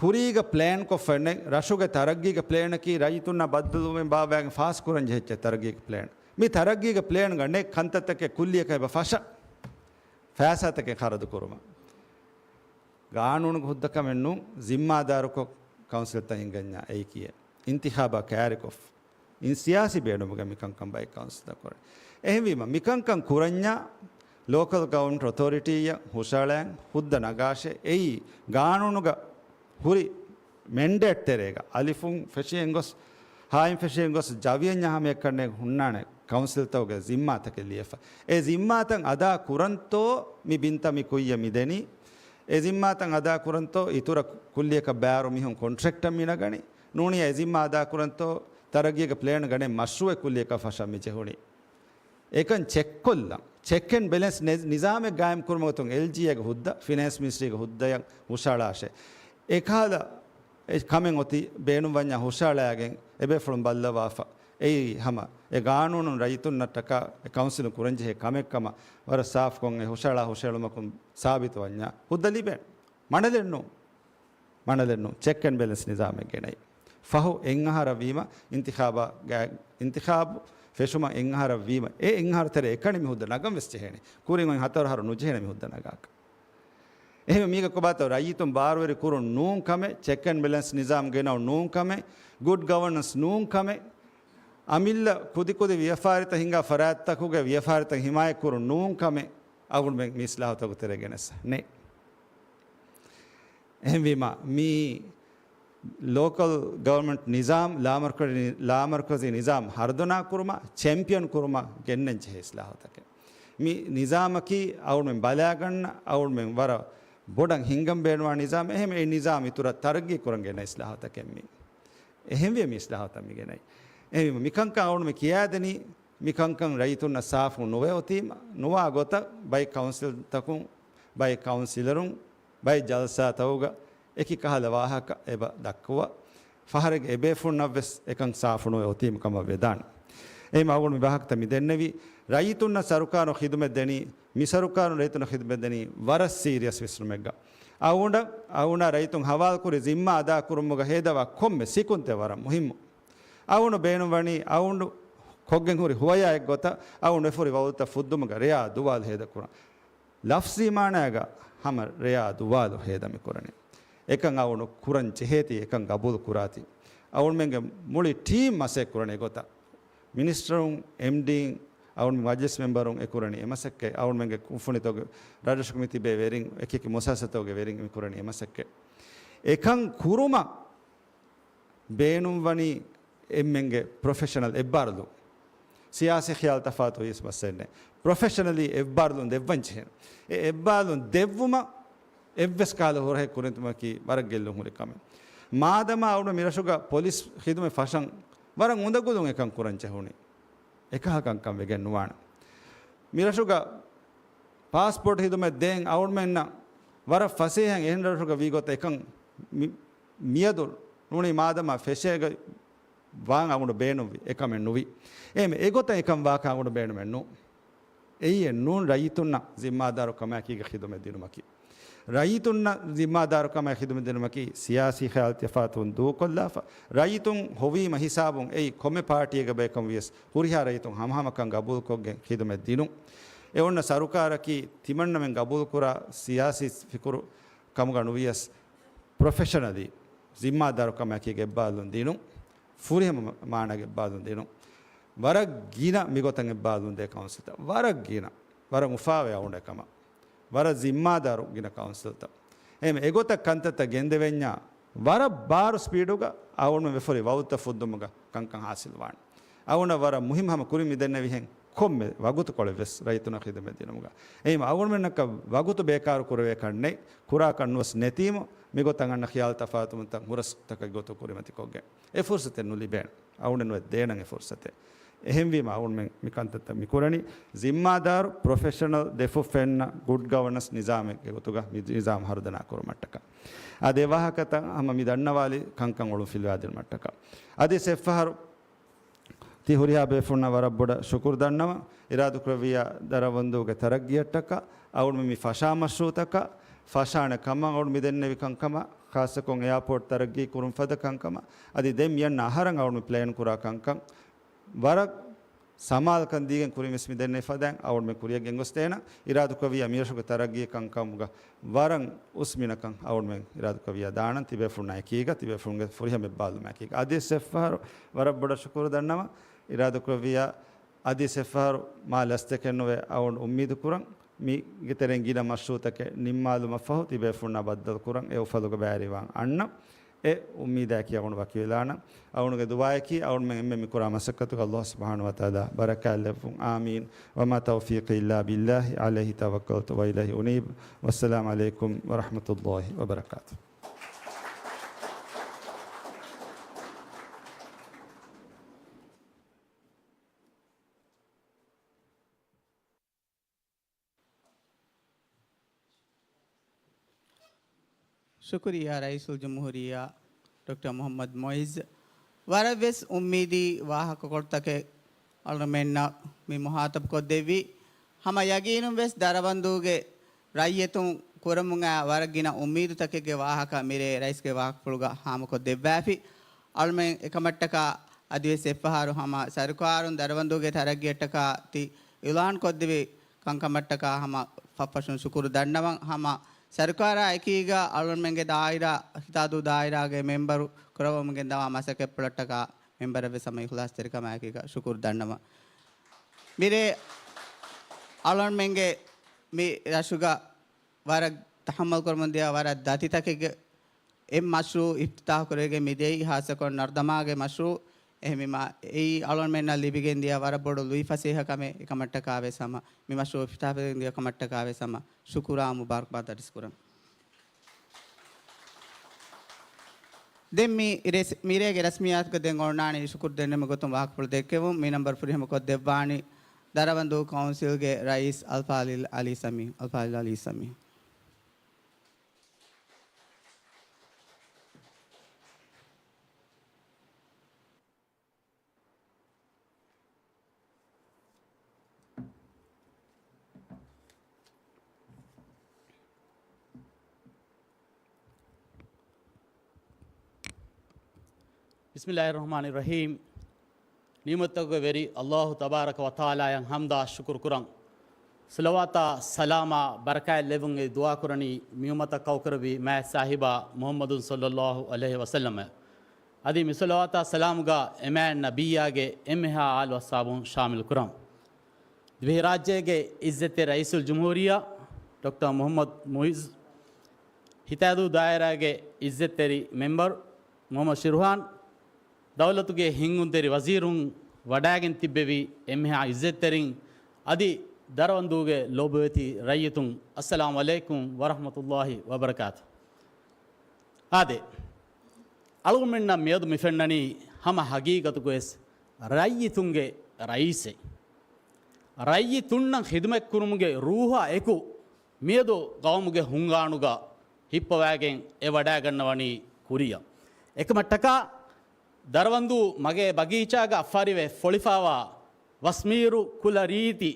ކުރީގަ ޕްލޭން ކޮށްފައެއްނެތް. ރަށުގެ ތަރައްގީގެ ޕްލޭނަކީ ރައްޔިތުންނާ ބައްދަލުވުމެއް ބާއްވާގެން ފާސްކުރަން ޖެހިއްޖެ ތަރައްގީގެ ޕްލޭން. މި ތަރައްގީގެ ޕްލޭންގަ ނެތް ކަންތައްތަކެއް ކުއްލިއަކަށް އެބަ ފަށާ، ފައިސާތަކެއް ޚަރަދު ކުރުމަށް. ގާނޫނުގެ ހުއްދަކަމެއް ނޫން، ޒިންމާދާރުކޮށް ކައުންސިލްތައް ހިންގަންޏާ އެއީކީއެއް. އިންތިޚާބާ ކައިރިކޮށް، އިން ސިޔާސީ ބޭނުމުގަ މިކަންކަން ބައެއް ކައުންސިލްތައް ކުރަނީ. އެހެންވީމަ، މިކަންކަން ކުރަންޏާ ލޯކަލް ގަވަރމަންޓް އޮތޯރިޓީއަށް ހުށަހަޅައިން ހުއްދަ ނަގާށޭ. އެއީ ގާނޫނުގަ ހުރި މެންޑޭޓް ތެރޭގަ އަލިފުން ފެށިގެން ގޮސް، ހާއިން ފެށިގެން ގޮސް، ޖަވިއެއް ހަމައެއްކަންނޭ ހުންނާނެ ކައުންސިލްތަކުގެ ޒިންމާތަކެއް ލިޔެފަ. އެ ޒިންމާތައް އަދާ ކުރަންތޯ މި ބިންތައް މި ކުއްޔަށް މި ދެނީ؟ އެ ޒިންމާތައް އަދާ ކުރަންތޯ އިތުރަށް ކުއްލިއަކަށް ބާރު މީހުން ކޮންޓްރެކްޓަށް މި ނަގަނީ؟ ނޫނީ އެ ޒިންމާ އަދާ ކުރަންތޯ ތަރައްގީގެ ޕްލޭންގަ ނެތް މަޝްރޫއެއް ކުއްލިއަކަށް ފަށަން މި ޖެހުނީ؟ އެކަން ޗެކްކޮށްލަން، ޗެކް އެންޑް ބެލެންސް ނި-، ނިޒާމެއް ގާއިމް ކުރުމުގެ ގޮތުން އެލްޖީއޭގެ ހުއްދަ، ފިނޭންސް މިނިސްޓްރީގެ ހުއްދަޔަށް ހުށަހަޅާށޭ. އެކަހަލަ އެ ކަމެއް އޮތީ ބޭނުންވަންޏާ ހުށަހަޅައިގެން އެބޭފުޅުން ބައްލަވާފަ. އެއީ ހަމަ އެ ގާނޫނުން ރައްޔިތުންނަށްޓަކާ އެ ކައުންސިލުން ކުރަންޖެހޭ ކަމެއްކަމަށް ވަރަށް ސާފުކޮށް އެ ހުށަހަޅާ ހުށަހެޅުމަކުން ސާބިތުވަންޏާ ހުއްދަ ލިބޭނެ. މަނަލެއްނޫން. މަނަލެއްނޫން، ޗެކް އެންޑް ބެލެންސް ނިޒާމެއް ގެނައި. ފަހު އެއްއަހަރަށް ވީމަ، އިންތިޚާބާ ގާ-، އިންތިޚާބު ފެށުމަށް އެއްއަހަރަށް ވީމަ، އެ އެއްއަހަރު ތެރޭ އެކަނި މި ހުއްދަ ނަގަން ވެސް ޖެހޭނެ. ކުރިން އޮތް ހަތަރު އަހަރު ނުޖެހޭނެ މި ހުއްދަ ނަގާކަށް. އެހެންވެ މީގަ ކޮބާތޯ ރައްޔިތުން ބާރުވެރި ކުރުން ނޫން ކަމެއް، ޗެކް އެންޑް ބެލެންސް ނިޒާމް ގެނައު ނޫން ކަމެއް، ގުޑް ގަވަނަންސް ނޫން ކަމެއް، އަމިއްލަ ކުދިކުދި ވިޔަފާރިތައް ހިނގާ ފަރާތްތަކުގެ ވިޔަފާރިތައް ހިމާޔަތްކުރުން ނޫން ކަމެއް އަޅުގަނޑުމެން މި އިސްލާހުތަކުގެ ތެރޭ ގެނެސް ނެތް. އެހެންވީމަ، މި ލޯކަލް ގަވަރމަންޓް ނިޒާމް، ލާމަރުކަޒީ، ލާމަރުކަޒީ ނިޒާމް ހަރުދަނާ ކުރުމަށް، ޗެމްޕިއަން ކުރުމަށް ގެންނަން ޖެހޭ އިސްލާހުތަކެއް. މި ނިޒާމަކީ އަޅުމެން ބަލާގަންނަ، އަޅުމެން ވަރަށް ބޮޑަށް ހިނގަން ބޭނުންވާ ނިޒާމެއް. އެހެން އެ ނިޒާމް އިތުރަށް ތަރައްގީ ކުރަން ގެންނަ އިސްލާހުތަކެއް މީ. އެހެންވެ މި އިސްލާހުތައް މި ގެނައީ. އެހެންވީމަ މިކަންކަން އަޅުގަނޑުމެން ކިޔާދެނީ، މިކަންކަން ރައްޔިތުންނަށް ސާފު ނުވެ އޮތީމަ، ނުވާ ގޮތަށް ބައެއް ކައުންސިލްތަކުން، ބައެއް ކައުންސިލަރުން، ބައެއް ޖަލްސާތަކުގަ އެކި ކަހަލަ ވާހަކަ އެބަ ދައްކުވާ، ފަހަރެއްގެ އެބޭފުޅުންނަށްވެސް އެކަން ސާފު ނުވެ އޮތީމަ ކަމަށް ވެދާނެ. އެހެން އަޅުގަނޑު މި ވާހަކަތައް މި ދެންނެވީ، ރައްޔިތުންނަށް ސަރުކާރުން ޚިދުމަތް ދެނީ، މި ސަރުކާރުން ރައްޔިތުންނަށް ޚިދުމަތް ދެނީ ވަރަށް ސީރިއަސް ވިސްނުމެއްގަ. އަޅުގަނޑަށް، އަޅުގަނޑާ ރައްޔިތުން ހަވާލުކުރި ޒިންމާ އަދާކުރުމުގަ ހޭދަވާ ކޮންމެ ސިކުންތެއް ވަރަށް މުހިއްމު. އަޅުގަނޑު ބޭނުންވަނީ، އަޅުގަނޑު ކޮށްގެން ހުރި ހުވަޔާ އެއްގޮތަށް، އަޅުގަނޑު އެފުރި ވައުދުތައް ފުއްދުމުގަ ރެޔާ ދުވާލު ހޭދަކުރަން. ލަފްޒީ މާނައިގަ ހަމަ ރެޔާ ދުވާލު ހޭދަ މި ކުރަނީ. އެކަން އަޅުގަނޑު ކުރަން ޖެހޭތީ، އެކަން ގަބޫލު ކުރާތީ. އަޅުގަނޑުމެންގެ މުޅި ޓީމް މަސައްކަތް ކުރަނީ އެގޮތަށް. މިނިސްޓަރުން، އެމްޑީން، އަޅުގަނޑު މަޖިލިސް މެމްބަރުން އެ ކުރަނީ އެ މަސައްކަތް. އަޅުގަނޑުމެންގެ ކުންފުނިތަކުގެ، ރަށްރަށުގެ މި ތިބޭ ވެރިން، އެކިއެކި މުއައްސަސާތަކުގެ ވެރިން މި ކުރަނީ އެ މަސައްކަތް. އެކަން ކުރުމަށް ބޭނުންވަނީ އެންމެންގެ ޕްރޮފެޝަނަލް އެއްބާރުލުން. ސިޔާސީ ޚިޔާލު ތަފާތު ވިޔަސް މައްސަލައެއް ނެތް. ޕްރޮފެޝަނަލީ އެއްބާރުލުން ދެއްވަން ޖެހޭނެ. އެ އެއްބާރުލުން ދެއްވުމަށް އެއްވެސް ކަހަލަ ހުރަހެއް ކުރިމަތިލުމަކީ ވަރަށް ގެއްލުން ހުރި ކަމެއް. މާދަމާ އަޅުގަނޑު މިރަށުގަ ޕޮލިސް ޚިދުމަތް ފަށަން ވަރަށް އުނދަގުލުން އެކަން ކުރަން ޖެހުނީ. އެކަހަލަ ކަންކަން ވެގެން ނުވާނެ. މިރަށުގަ ޕާސްޕޯޓް ޚިދުމަތް ދޭން އަޅުގަނޑުމެންނަށް ވަރަށް ފަސޭހައިން އެހެން ރަށްރަށުގަ ވީ ގޮތަށް އެކަން މި-، މިއަދު ނޫނީ މާދަމާ ފެށޭގަ ވާން އަޅުގަނޑު ބޭނުންވި އެކަމެއް ނުވި. އެހެން އެގޮތަށް އެކަން ވާކަށް އަޅުގަނޑު ބޭނުމެއް ނޫން. އެއީ އެއް ނޫން ރައްޔިތުންނަށް ޒިންމާދާރުކަމާއެކީގަ ޚިދުމަތް ދިނުމަކީ. ރައްޔިތުންނަށް ޒިންމާދާރުކަމާއެކީ ޚިދުމަތް ދިނުމަކީ ސިޔާސީ ޚިޔާލު ތަފާތުވުން ދޫކޮށްލާފަ، ރައްޔިތުން ހޮވީމަ ހިސާބުން އެއީ ކޮންމެ ޕާޓީއެއްގެ ބަޔަކަށް ވިޔަސް ހުރިހާ ރައްޔިތުން ހަމަހަމަކަން ގަބޫލުކޮށްގެން ޚިދުމަތް ދިނުން. އެ އޮންނަ ސަރުކާރަކީ ތިމަންނަމެން ގަބޫލުކުރާ ސިޔާސީ ފިކުރު ކަމުގަ ނުވިޔަސް، ޕްރޮފެޝަނަލީ ޒިންމާދާރުކަމާއެކީގަ އެއްބާރުލުން ދިނުން، ފުރިހަމަ މާނައިގަ އެއްބާރުލުން ދިނުން. ވަރަށް ގިނަ މިގޮތަށް އެއްބާރުލުން ދޭ ކައުންސިލްތައް. ވަރަށް ގިނަ. ވަރަށް އުފާވޭ އަޅުގަނޑު އެކަމަށް. ވަރަށް ޒިންމާދާރު ގިނަ ކައުންސިލްތައް. އެހެން އެގޮތަށް ކަންތައްތައް ގެންދެވެންޏާ، ވަރަށް ބާރު ސްޕީޑުގަ އަޅުގަނޑުމެން ވެފަ ހުރި ވައުދުތައް ފުއްދުމުގަ ކަންކަން ހާސިލްވާނެ. އަޅުގަނޑަށް ވަރަށް މުހިއްމު ހަމަ ކުރިން މި ދެންނެވިހެން ކޮންމެ ވަގުތުކޮޅެއްވެސް ރައްޔިތުންނަށް ޚިދުމަތް ދިނުމުގަ. އެހެން އަޅުގަނޑުމެންނަކަށް ވަގުތު ބޭކާރު ކުރެވޭކަށް ނެތް، ކުރާކަށް ނުވެސް ނެތީމު، މިގޮތަށް އަންނަ ޚިޔާލު ތަފާތުވުންތައް ހުރަސްތަކެއް ގޮތު ކުރިމަތިކޮށްގެން. އެ ފުރުސަތެއް ނުލިބޭނެ. އަޅުގަނޑަށް ނުވެސް ދޭނަން އެ ފުރުސަތެއް. އެހެންވީމަ އަޅުގަނޑުމެން މި ކަންތައްތައް މި ކުރަނީ ޒިންމާދާރު، ޕްރޮފެޝަނަލް، ދެފުށް ފެންނަ، ގުޑް ގަވަނަންސް ނިޒާމެއްގެ ގޮތުގަ މި ނިޒާމް ހަރުދަނާ ކުރުމަށްޓަކާ. އަދި އެ ވާހަކަތައް ހަމަ މި ދަންނަވާލި ކަންކަން އޮޅުން ފިލުވާދިނުމަށްޓަކާ. އަދި އެއްފަހަރު ތި ހުރިހާ ބޭފުޅުންނަށް ވަރަށް ބޮޑަށް ޝުކުރު ދަންނަވަން. އިރާދަކުރެއްވިއްޔާ ދަރަވަންދޫގެ ތަރައްގީއަށްޓަކާ، އަޅުގަނޑު މި ފަށާ މަޝްރޫއުތަކަށް، ފަށާނެ ކަމަށް އަޅުގަނޑު މި ދެންނެވި ކަންކަމަށް، ޚާއްޞަކޮށް އެއާޕޯޓް ތަރައްގީ ކުރުން ފަދަ ކަންކަމަށް، އަދި ދެން މިއަންނަ އަހަރަށް އަޅުގަނޑު މި ޕްލޭން ކުރާ ކަންކަން، ވަރަށް ސަމާލުކަން ދީގެން ކުރިން ވެސް މި ދެންނެވި ފަދައިން އަޅުގަނޑުމެން ކުރިއަށް ގެންގޮސްދޭނަން. އިރާދަކުރެއްވިއްޔާ މިރަށުގެ ތަރައްގީ ކަންކަމުގަ ވަރަށް އުސް މިނަކަށް އަޅުގަނޑުމެން އިރާދަކުރެއްވިއްޔާ ދާނަން ތިބޭފުޅުންނާ އެކީގަ، ތިބޭފުޅުންގެ ފުރިހަމަ އެއްބާލުމާ އެކީގަ. އަދިވެސް އެއްފަހަރު ވަރަށް ބޮޑަށް ޝުކުރު ދަންނަވަން. އިރާދަކުރެއްވިއްޔާ އަދިވެސް އެއްފަހަރު މާ ލަސްތަކެއް ނުވެ އަޅުގަނޑު އުއްމީދު ކުރަން. މީގެ ތެރެއިން ގިނަ މަޝްރޫއުތަކެއް ނިންމާލުމަށްފަހު ތިބޭފުޅުންނާ ބައްދަލުކުރަން އެ އުފަލުގެ ބައިވެރިވާން އަންނަން. އެ އުއްމީދާއެކީ އަޅުގަނޑު ވަކިވެލާނަން. އަޅުގަނޑުގެ ދުޢާއަކީ އަޅުގަނޑުމެން އެންމެން މިކުރާ މަސައްކަތުގަ ﷲ ސުބްޙާނަހޫ ވަތަޢާލާ ބަރަކާތްލެއްވުން. އާމީން. وما توفيقي إلا بالله عليه توكلت وإليه أنيب. والسلام عليكم ورحمة الله وبركاته. ޝުކުރިއްޔާ ރައީސުލްޖުމްހޫރިއްޔާ ޑޮކްޓަރ މުޙައްމަދު މުޢިއްޒު. ވަރަށްވެސް އުއްމީދީ ވާހަކަކޮޅުތަކެއް އަޅުގަނޑުމެންނަށް މި މުޚާޠަބުކޮށްދެއްވީ. ހަމަ ޔަގީނުންވެސް ދަރަވަންދޫގެ ރައްޔިތުން ކުރަމުން އައި ވަރަށް ގިނަ އުއްމީދުތަކެއްގެ ވާހަކަ މިރޭ ރައީސްގެ ވާހަކަފުޅުގަ ހާމަކޮށްދެއްވާފި. އަޅުމެން އެކަމަށްޓަކާ އަދިވެސް އެއްފަހަރު ހަމަ ސަރުކާރުން ދަރަވަންދޫގެ ތަރައްގީއަށްޓަކާ ތި އިޢުލާންކޮށްދެވި ކަންކަމަށްޓަކާ ހަމަ ފަށްފަށުން ޝުކުރު ދަންނަވަން. ހަމަ ސަރުކާރާ އެކީގަ އަޅުމެންގެ ދާއިރާ، ހިތާދޫ ދާއިރާގެ މެމްބަރު ކުރައްވަމުން ގެންދަވާ މަސައްކަތްޕުޅަށްޓަކާ މެމްބަރަށްވެސް ހަމަ އިޚްލާޞްތެރިކަމާއެކީގަ ޝުކުރު ދަންނަވަން. މިރޭ އަޅުގަނޑުމެންގެ މި ރަށުގަ ވަރަށް ތަޙައްމަލް ކުރަމުންދިޔަ، ވަރަށް ދަތިތަކެއްގެ އެއް މަޝްރޫޢު އިފްތިތާޙު ކުރެވިގެން މިދިޔައީ، ޚާއްޞަކޮށް ނަރުދަމާގެ މަޝްރޫޢު. އެހެންވީމަ، އެއީ އަޅުގަނޑުމެންނަށް ލިބިގެންދިޔަ ވަރަށް ބޮޑު ލުއިފަސޭހަކަމެއް. އެކަމަށްޓަކާވެސް ހަމަ، މި މަޝްރޫޢު އިފްތިތާޙު ކުރެވިގެންދިޔަ ކަމަށްޓަކާވެސް ހަމަ، ޝުކުރާ މުބާރަކްބާދަށް އަރިސް ކުރަން. ދެން މި ރޭ، މިރޭގެ ރަސްމިއްޔާތުގަ ދެން އޮންނާނީ ޝުކުރު ދެންނެވުމުގެ ގޮތުން ވާހަކަފުޅު ދެއްކެވުން. މި ނަންބަރު ފުރިހަމަކޮށްދެއްވާނީ ދަރަވަންދޫ ކައުންސިލްގެ ރައީސް އަލްފާޟިލް އަލީ ސަމީ. އަލްފާޟިލް އަލީ ސަމީ. بسم الله الرحمن الرحيم. ނިޢުމަތްތަކުގެ ވެރި ﷲ ތަބާރަކަ ވަތަޢާލާއަށް ޙަމްދާ ޝުކުރު ކުރަން. ޞަލަވާތާ ސަލާމާ ބަރަކާތް ލެއްވުން އެދި ދުޢާ ކުރަނީ މި އުއްމަތަށް ކައުކުރެއްވި މާތް ސާހިބާ މުޙައްމަދު ޞައްލައްލާހު ޢަލައިހި ވަސައްލަމަށް. އަދި މި ޞަލަވާތާ ސަލާމުގަ އެމާތް ނަބިއްޔާގެ އެންމެހާ އާލު އަޞްޙާބުން ޝާމިލު ކުރަން. ދިވެހިރާއްޖޭގެ ޢިއްޒަތްތެރި ރައީސުލްޖުމްހޫރިއްޔާ ޑޮކްޓަރ މުޙައްމަދު މުޢިއްޒު، ހިތަދޫ ދާއިރާގެ ޢިއްޒަތްތެރި މެމްބަރު މުޙައްމަދު ޝިރުހާން، ދައުލަތުގެ ހިންގުންތެރި ވަޒީރުން، ވަޑައިގެން ތިއްބެވި އެންމެހާ ޢިއްޒަތްތެރިން، އަދި ދަރަވަންދޫގެ ލޯބިވެތި ރައްޔިތުން، އައްސަލާމު ޢަލައިކުމް ވަރަޙްމަތުﷲ ވަބަރަކާތު. އާދެ، އަޅުގަނޑުމެންނަށް މިއަދު މި ފެންނަނީ ހަމަ ހަގީގަތުގަވެސް ރައްޔިތުންގެ ރައީސެއް. ރައްޔިތުންނަށް ޚިދުމަތްކުރުމުގެ ރޫޙާ އެކު މިއަދު ޤައުމުގެ ހުންގާނުގަ ހިއްޕަވައިގެން އެ ވަޑައިގަންނަވަނީ ކުރިއަށް. އެކަމަށްޓަކާ ދަރަވަންދޫ މަގޭ ބަގީޗާގަ ފަރިވެ ފޮޅިފާވާ ވަސްމީރު ކުލަ ރީތި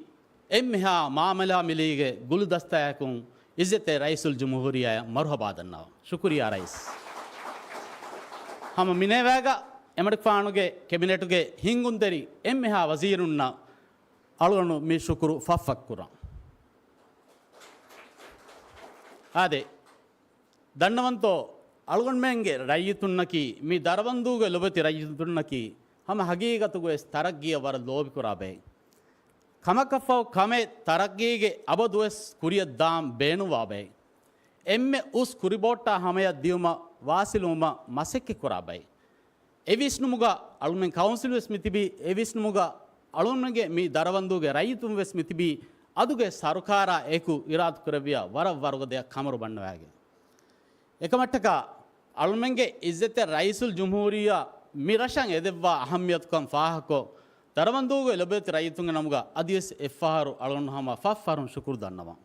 އެންމެހާ މާމަލާ މިލީގެ ގުލުދަސްތަޔަކުން ޢިއްޒަތްތެރި ރައީސުލްޖުމްހޫރިއްޔާއަށް މަރުޙަބާ ދަންނަވަން. ޝުކުރިއްޔާ ރައީސް. ހަމަ މިނޭވާގަ އެމަޑުފާނުގެ ކެބިނެޓުގެ ހިންގުންތެރި އެންމެހާ ވަޒީރުންނަށް އަޅުގަނޑު މި ޝުކުރު ފަށްފަށްކުރަން. އާދެ، ދަންނަވަންތޯ، އަޅުގަނޑުމެންގެ ރައްޔިތުންނަކީ، މި ދަރަވަންދޫގެ ލޮބެތި ރައްޔިތުންނަކީ، ހަމަ ހަގީގަތުގަވެސް ތަރައްގީއަށް ވަރަށް ލޯބިކުރާ ބައެއް. ކަމަކަށްފަހު ކަމެއް ތަރައްގީގެ އަބަދުވެސް ކުރިއަށް ދާން ބޭނުންވާ ބައެއް. އެންމެ އުސް ކުރިބޯއްޓާ ހަމަޔަށް ދިއުމަށް ވާސިލުވުމަށް މަސައްކަތްކުރާ ބައެއް. އެ ވިސްނުމުގަ އަޅުމެން ކައުންސިލް ވެސް މިތިބީ، އެ ވިސްނުމުގަ އަޅުމެންގެ މި ދަރަވަންދޫގެ ރައްޔިތުން ވެސް މިތިބީ، އަދުގެ ސަރުކާރާ އެކު އިރާދަކުރެއްވިޔާ ވަރަށް ވަރުގަދަޔަށް ކަމަރު ބަންނަވައިގެން. އެކަމަށްޓަކާ އަޅުމެންގެ ޢިއްޒަތްތެރި ރައީސުލްޖުމްހޫރިއްޔާ މި ރަށަށް އެދެއްވާ އަހައްމިޔަތުކަން ފާހަގަކޮށް، ދަރަވަންދޫގެ ލޮބުވެތި ރައްޔިތުންގެ ނަމުގަ އަދިވެސް އެއްފަހަރު އަޅުގަނޑު ހަމަ ފަށްފަހަރުން ޝުކުރު ދަންނަވަން.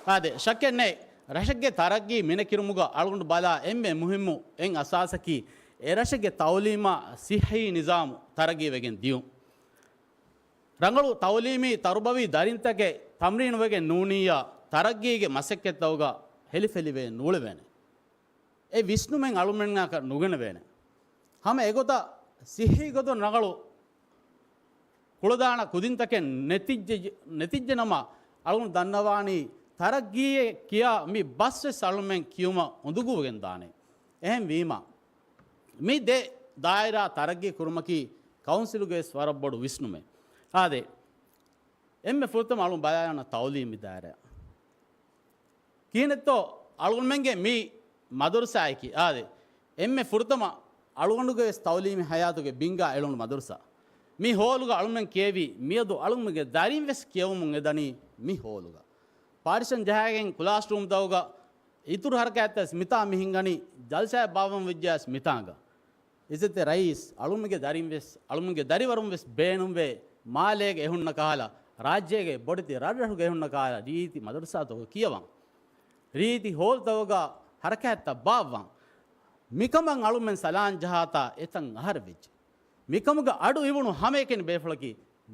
އާދެ، ޝައްކެއް ނެތް، ރަށެއްގެ ތަރައްގީ މިނެކިރުމުގަ އަޅުގަނޑު ބަލާ އެންމެ މުހިއްމު އެއް އަސާސަކީ، އެ ރަށެއްގެ ތައުލީމާ ޞިއްޙީ ނިޒާމު ތަރައްގީވެގެން ދިޔުން. ރަނގަޅު ތައުލީމީ ތަރުބަވީ ދަރިންތަކެއް ތަމްރީނުވެގެން ނޫނިއްޔާ، ތަރައްގީގެ މަސައްކަތްތަކުގަ ހެލިފެލިވެ ނޫޅެވޭނެ. އެ ވިސްނުމެއް އަޅުމެންނާކަށް ނުގެނެވޭނެ. ހަމަ އެގޮތަށް ޞިއްޙީ ގޮތުން ރަނގަޅު ކުޅަދާނަ ކުދިންތަކެއް ނެތިއްޖެ، ނެތިއްޖެނަމަ، އަޅުގަނޑު ދަންނަވާނީ ތަރައްގީއޭ ކިޔާ މި ބަސްވެސް އަޅުމެން ކިޔުމަށް އުނދަގޫވެގެން ދާނެ. އެހެންވީމަ، މި ދެ ދާއިރާ ތަރައްގީ ކުރުމަކީ ކައުންސިލުގެ ވެސް ވަރަށް ބޮޑު ވިސްނުމެއް. އާދެ، އެންމެ ފުރަތަމަ އަޅުން ބަލާލާނަ ތައުލީމީ ދާއިރާ. ކިހިނެއްތޯ އަޅުގަނޑުމެންގެ މި މަދަރުސާއަކީ، އާދެ، އެންމެ ފުރަތަމަ އަޅުގަނޑުގެ ވެސް ތައުލީމީ ހަޔާތުގެ ބިންގާ އެޅުނު މަދަރުސާ. މި ހޯލުގަ އަޅުމެން ކިޔެވި، މިއަދު އަޅުމެންގެ ދަރިން ވެސް ކިޔެވުމުން އެދަނީ މި ހޯލުގަ. ޕާޓިޝަން ޖަހާގެން ކްލާސްރޫމް ތަކުގަ އިތުރު ހަރަކާތްތައް ވެސް މިތާ މި ހިންގަނީ، ޖަލްސާއެއް ބާއްވަމުން ވެއްޖެއްޔާ ވެސް މިތާނގަ. ޢިއްޒަތްތެރި ރައީސް، އަޅުމެންގެ ދަރިން ވެސް، އަޅުމެންގެ ދަރިވަރުން ވެސް ބޭނުންވޭ، މާލޭގަ އެހުންނަ ކަހަލަ، ރާއްޖޭގެ ބޮޑެތި ރަށްރަށުގަ އެހުންނަ ކަހަލަ، ރީތި މަދަރުސާތަކުގަ ކިޔަވަން. ރީތި ހޯލްތަކުގަ ހަރަކާތްތައް ބާއްވަން. މިކަމަށް އަޅުމެން ސަލާން ޖަހާތާ އެތަން އަހަރެއް ވެއްޖެ. މިކަމުގަ އަޑު އިވުނު ހަމައެކަނި ބޭފުޅަކީ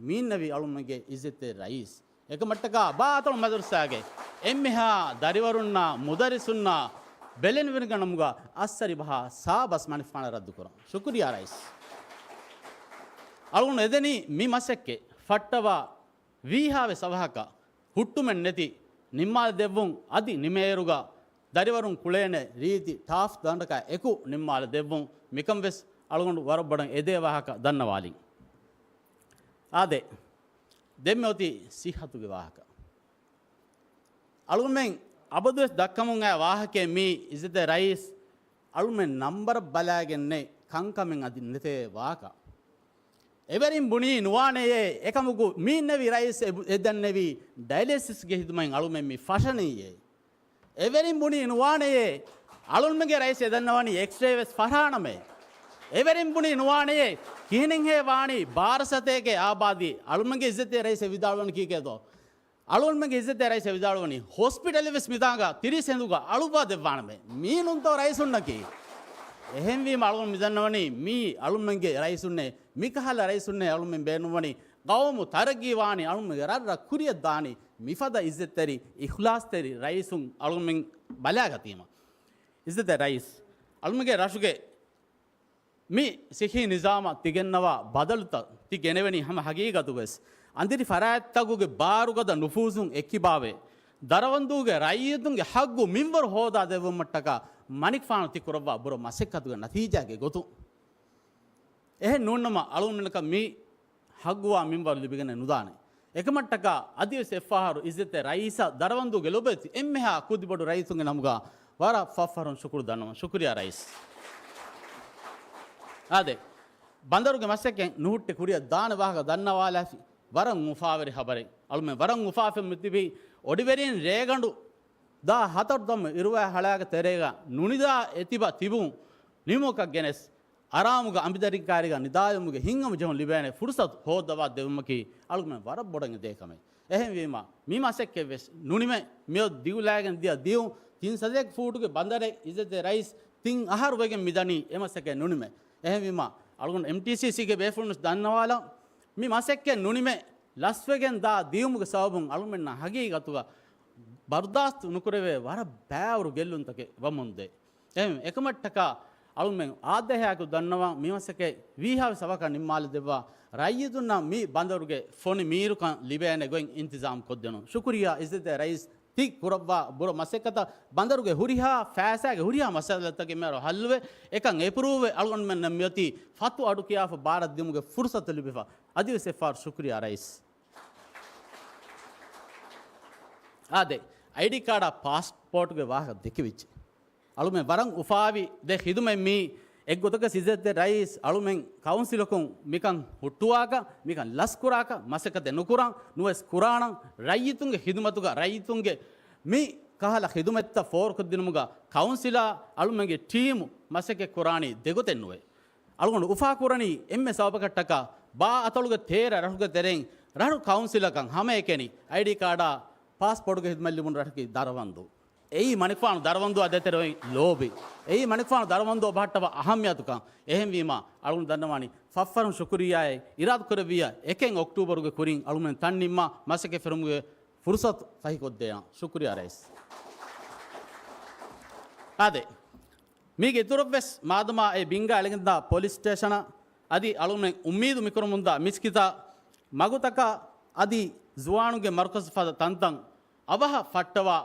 މި އިންނެވި އަޅުމެންގެ ޢިއްޒަތްތެރި ރައީސް. އެކަމަށްޓަކާ ބާއަތޮޅު މަދަރުސާގެ އެންމެހާ ދަރިވަރުންނާ މުދައްރިސުންނާ ބެލެނިވެރިންގެ ނަމުގަ އައްސަރި ބަހާ ސާބަސް މަނިފާނަށް ރައްދުކުރަން. ޝުކުރިއްޔާ ރައީސް. އަޅުގަނޑު އެދެނީ މި މަސައްކަތް ފައްޓަވާ ވީހާވެސް އަވަހަކަށް ހުއްޓުމެއް ނެތި ނިންމާލަދެއްވުން، އަދި ނިމޭއިރުގަ ދަރިވަރުން ކުޅޭނެ ރީތި ޓާފް ދަނޑަކާ އެކު ނިންމާލަދެއްވުން. މިކަން ވެސް އަޅުގަނޑު ވަރަށް ބޮޑަށް އެދޭ ވާހަކަ ދަންނަވާލިން. އާދެ، ދެންމެ އޮތީ ސިއްހަތުގެ ވާހަކަ. އަޅުގަނޑުމެން އަބަދުވެސް ދައްކަމުން އައި ވާހަކައެއް މީ، އިއްޒަތްތެރި ރައީސް، އަޅުމެން ނަންބަރަށް ބަލާގެންނެއް ކަންކަމެއް އަދި ނެތޭ ވާކަށް. އެވެރިން ބުނީ ނުވާނެޔޭ، އެކަމަކު މީންނެވި ރައީސް އެ-، އެދަންނެވީ ޑަޔަލިސިސްގެ ހިދުމަތް އަޅުމެން މި ފަށަނީއޭ. އެވެރިން ބުނީ ނުވާނެޔޭ، އަޅުންމެންގެ ރައީސް އެދަންނަވަނީ އެކްސްރޭ ވެސް ފަށާނަމޭ. އެވެރިން ބުނީ ނުވާނެޔޭ، ކިހިނެއްހޭ ވާނީ ބާރަ ސަތޭކަ އާބާދީ؟ އަޅުންމެންގެ އިއްޒަތްތެރި ރައީސް އެ ވިދާޅުވަނީ ކީކޭތޯ؟ އަޅުންމެންގެ އިއްޒަތްތެރި ރައީސް އެ ވިދާޅުވަނީ ހޮސްޕިޓަލެއް ވެސް މިތާނގަ ތިރީސް ހެނދުގަ އަޅުއްވާ ދެއްވާނަމޭ. މީނުންތޯ ރައީސުންނަކީ؟ އެހެންވީމަ އަޅުން މިދަންނަވަނީ މީ އަޅުންމެންގެ ރައީސުންނޭ، މިކަހަލަ ރައީސުންނޭ އަޅުމެން ބޭނުންވަނީ. ގައުމު ތަރައްގީ ވާނީ، އަޅުމެންގެ ރަށްރަށް ކުރިއަށް ދާނީ، މިފަދަ އިއްޒަތްތެރި، އިޚްލާޞްތެރި ރައީސުން އަޅުމެން ބަލާގަތީމަ. އިއްޒަތްތެރި ރައީސް، އަޅުމެންގެ ރަށުގެ މި ޞިއްޙީ ނިޒާމަށް ތިގެންނަވާ ބަދަލުތައް ތި ގެނެވެނީ ހަމަ ހަގީގަތުގަވެސް، އަނދިރި ފަރާތްތަކުގެ ބާރުގަދަ ނުފޫޒުން އެއްކިބާވެ، ދަރަވަންދޫގެ ރައްޔިތުންގެ ހައްގު މިންވަރު ހޯދާ ދެއްވުމަށްޓަކާ މަނިކުފާނު ތި ކުރައްވާ ބުރަ މަސައްކަތުގެ ނަތީޖާގެ ގޮތުން. އެހެން ނޫންނަމަ އަޅުގަނޑުމެންނަކަށް މި ހައްގުވާ މިންވަރު ލިބިގެނެއް ނުދާނެ. އެކަމަށްޓަކާ އަދިވެސް އެއްފަހަރު އިއްޒަތްތެރި ރައީސަށް ދަރަވަންދޫގެ ލޮބުވެތި އެންމެހާ ކުދިބޮޑު ރައްޔިތުންގެ ނަމުގަ ވަރަށް ފަށްފަށުން ޝުކުރު ދަންނަވަން. ޝުކުރިޔާ ރައީސް. އާދެ، ބަނދަރުގެ މަސައްކަތް ނުހުއްޓި ކުރިއަށް ދާނެ ވާހަކަ ދަންނަވާލާފި ވަރަށް އުފާވެރި ޚަބަރެއް. އަޅުމެން ވަރަށް އުފާވެފަ މިތިބީ އޮޑިވެރިން ރޭގަނޑު ދާ ހަތަރު ދަމު އިރުވާ ހަޅާގެ ތެރޭގަ ނުނިދާ އެތިބަ ތިބުން ނިމުމަކަށް ގެނެސް، އަރާމުގަ އަނބިދަރިން ކާރިގަ ނިދާލުމުގެ ހިތްހަމަޖެހުން ލިބޭނެ ފުރުސަތު ހޯއްދަވާ ދެއްވުމަކީ އަޅުގަނޑުމެން ވަރަށް ބޮޑަށް އެދޭ ކަމެއް. އެހެންވީމަ، މި މަސައްކަތް ވެސް ނުނިމެ، މިއޮތް ދިގުލާގެން ދިޔަ ދިޔުން، ތިން ސަތޭކަ ފޫޓުގެ ބަނދަރެއް އިއްޒަތްތެރި ރައީސް ތިން އަހަރު ވެގެން މިދަނީ އެ މަސައްކަތް ނުނިމެ. އެހެންވީމަ، އަޅުގަނޑު އެމްޓީސީސީގެ ބޭފުޅުން ވެސް ދަންނަވާލަން، މި މަސައްކަތް ނުނިމެ، ލަސްވެގެން ދާ ދިޔުމުގެ ސަބަބުން އަޅުމެންނަށް ހަގީގަތުގަ ބަރުދާސްތު ނުކުރެވޭ ވަރަށް ބައިވަރު ގެއްލުންތަކެއް ވަމުންދޭ. އެހެން އެކަމަށްޓަކާ އަޅުމެން އާދޭހާއެކު ދަންނަވަން މި މަސައްކަތް ވީހާވެސް އަވަކަށް ނިންމާލަދެއްވާ ރައްޔިތުންނަށް މި ބަނދަރުގެ ފޮނި މީރުކަން ލިބޭނެ ގޮތް އިންތިޒާމް ކޮށްދޭނުން. ޝުކުރިއްޔާ އިއްޒަތްތެރި ރައީސް ތި ކުރައްވާ ބުރަ މަސައްކަތަށް. ބަނދަރުގެ ހުރިހާ ފައިސާގެ ހުރިހާ މައްސަލަތަކެއް މިހާރު ހައްލުވެ، އެކަން އެޕްރޫވްވެ އަޅުގަނޑުމެންނަށް މިއޮތީ ފަތު އަޑު ކިޔާފަ ބާރަށް ދިއުމުގެ ފުރުސަތު ލިބިފަ. އަދިވެސް އެއްފަހަރު ޝުކުރިއްޔާ ރައީސް. އާދެ، އައިޑީ ކާޑާ ޕާސްޕޯޓުގެ ވާހަކަ ދެކެވިއްޖެ. އަޅުމެން ވަރަށް އުފާވި ދެ ޚިދުމަތް މީ އެއްގޮތަކަށް އިއްޒަތްތެރި ރައީސް އަޅުމެން ކައުންސިލަކުން މިކަން ހުއްޓުވާކަށް، މިކަން ލަސްކުރާކަށް، މަސައްކަތެއް ނުކުރާން ނުވެސް ކުރާނަން، ރައްޔިތުންގެ ޚިދުމަތުގަ ރައްޔިތުންގެ މި ކަހަލަ ޚިދުމަތްތައް ފޯރުކޮށްދިނުމުގަ ކައުންސިލާ އަޅުމެންގެ ޓީމު މަސައްކަތް ކުރާނީ ދެގޮތެއް ނުވޭ. އަޅުގަނޑު އުފާކުރަނީ އެންމެ ސަބަބަކަށްޓަކާ ބާ އަތޮޅުގެ ތޭރަ ރަށުގެ ތެރެއިން ރަށު ކައުންސިލަކަށް ހަމައެކަނި އައިޑީ ކާޑާ ޕާސްޕޯޓުގެ ޚިދުމަތް ލިބުނު ރަށަކީ ދަރަވަންދޫ. އެއީ މަނިކުފާނު ދަރަވަންދޫއާ ދޭތެރެއިން ލޯބި. އެއީ މަނިކުފާނު ދަރަވަންދޫ ބަހައްޓަވާ އަހައްމިޔަތުކަން. އެހެންވީމާ، އަޅުގަނޑު ދަންނަވާނީ ފަށްފަށުން ޝުކުރިއްޔާއޭ، އިރާދަކުރެއްވިއްޔާ އެކެއް އޮކްޓޫބަރުގެ ކުރިން އަޅުމެން ތަން ނިންމާ މަސައްކަތް ފެށުމުގެ ފުރުސަތު ފަހިކޮށްދޭނަން. ޝުކުރިއްޔާ ރައީސް. އާދެ. މީގެ އިތުރަށްވެސް މާދަމާ އެ ބިންގާ އެޅިގެންދާ ޕޮލިސް ސްޓޭޝަނަށް އަދި އަޅުމެން އުއްމީދު މިކުރަމުންދާ މިސްކިތާ މަގުތަކާ އަދި ޒުވާނުންގެ މަރުކަޒު ފަދަ ތަންތަން އަވަހަށް ފައްޓަވާ،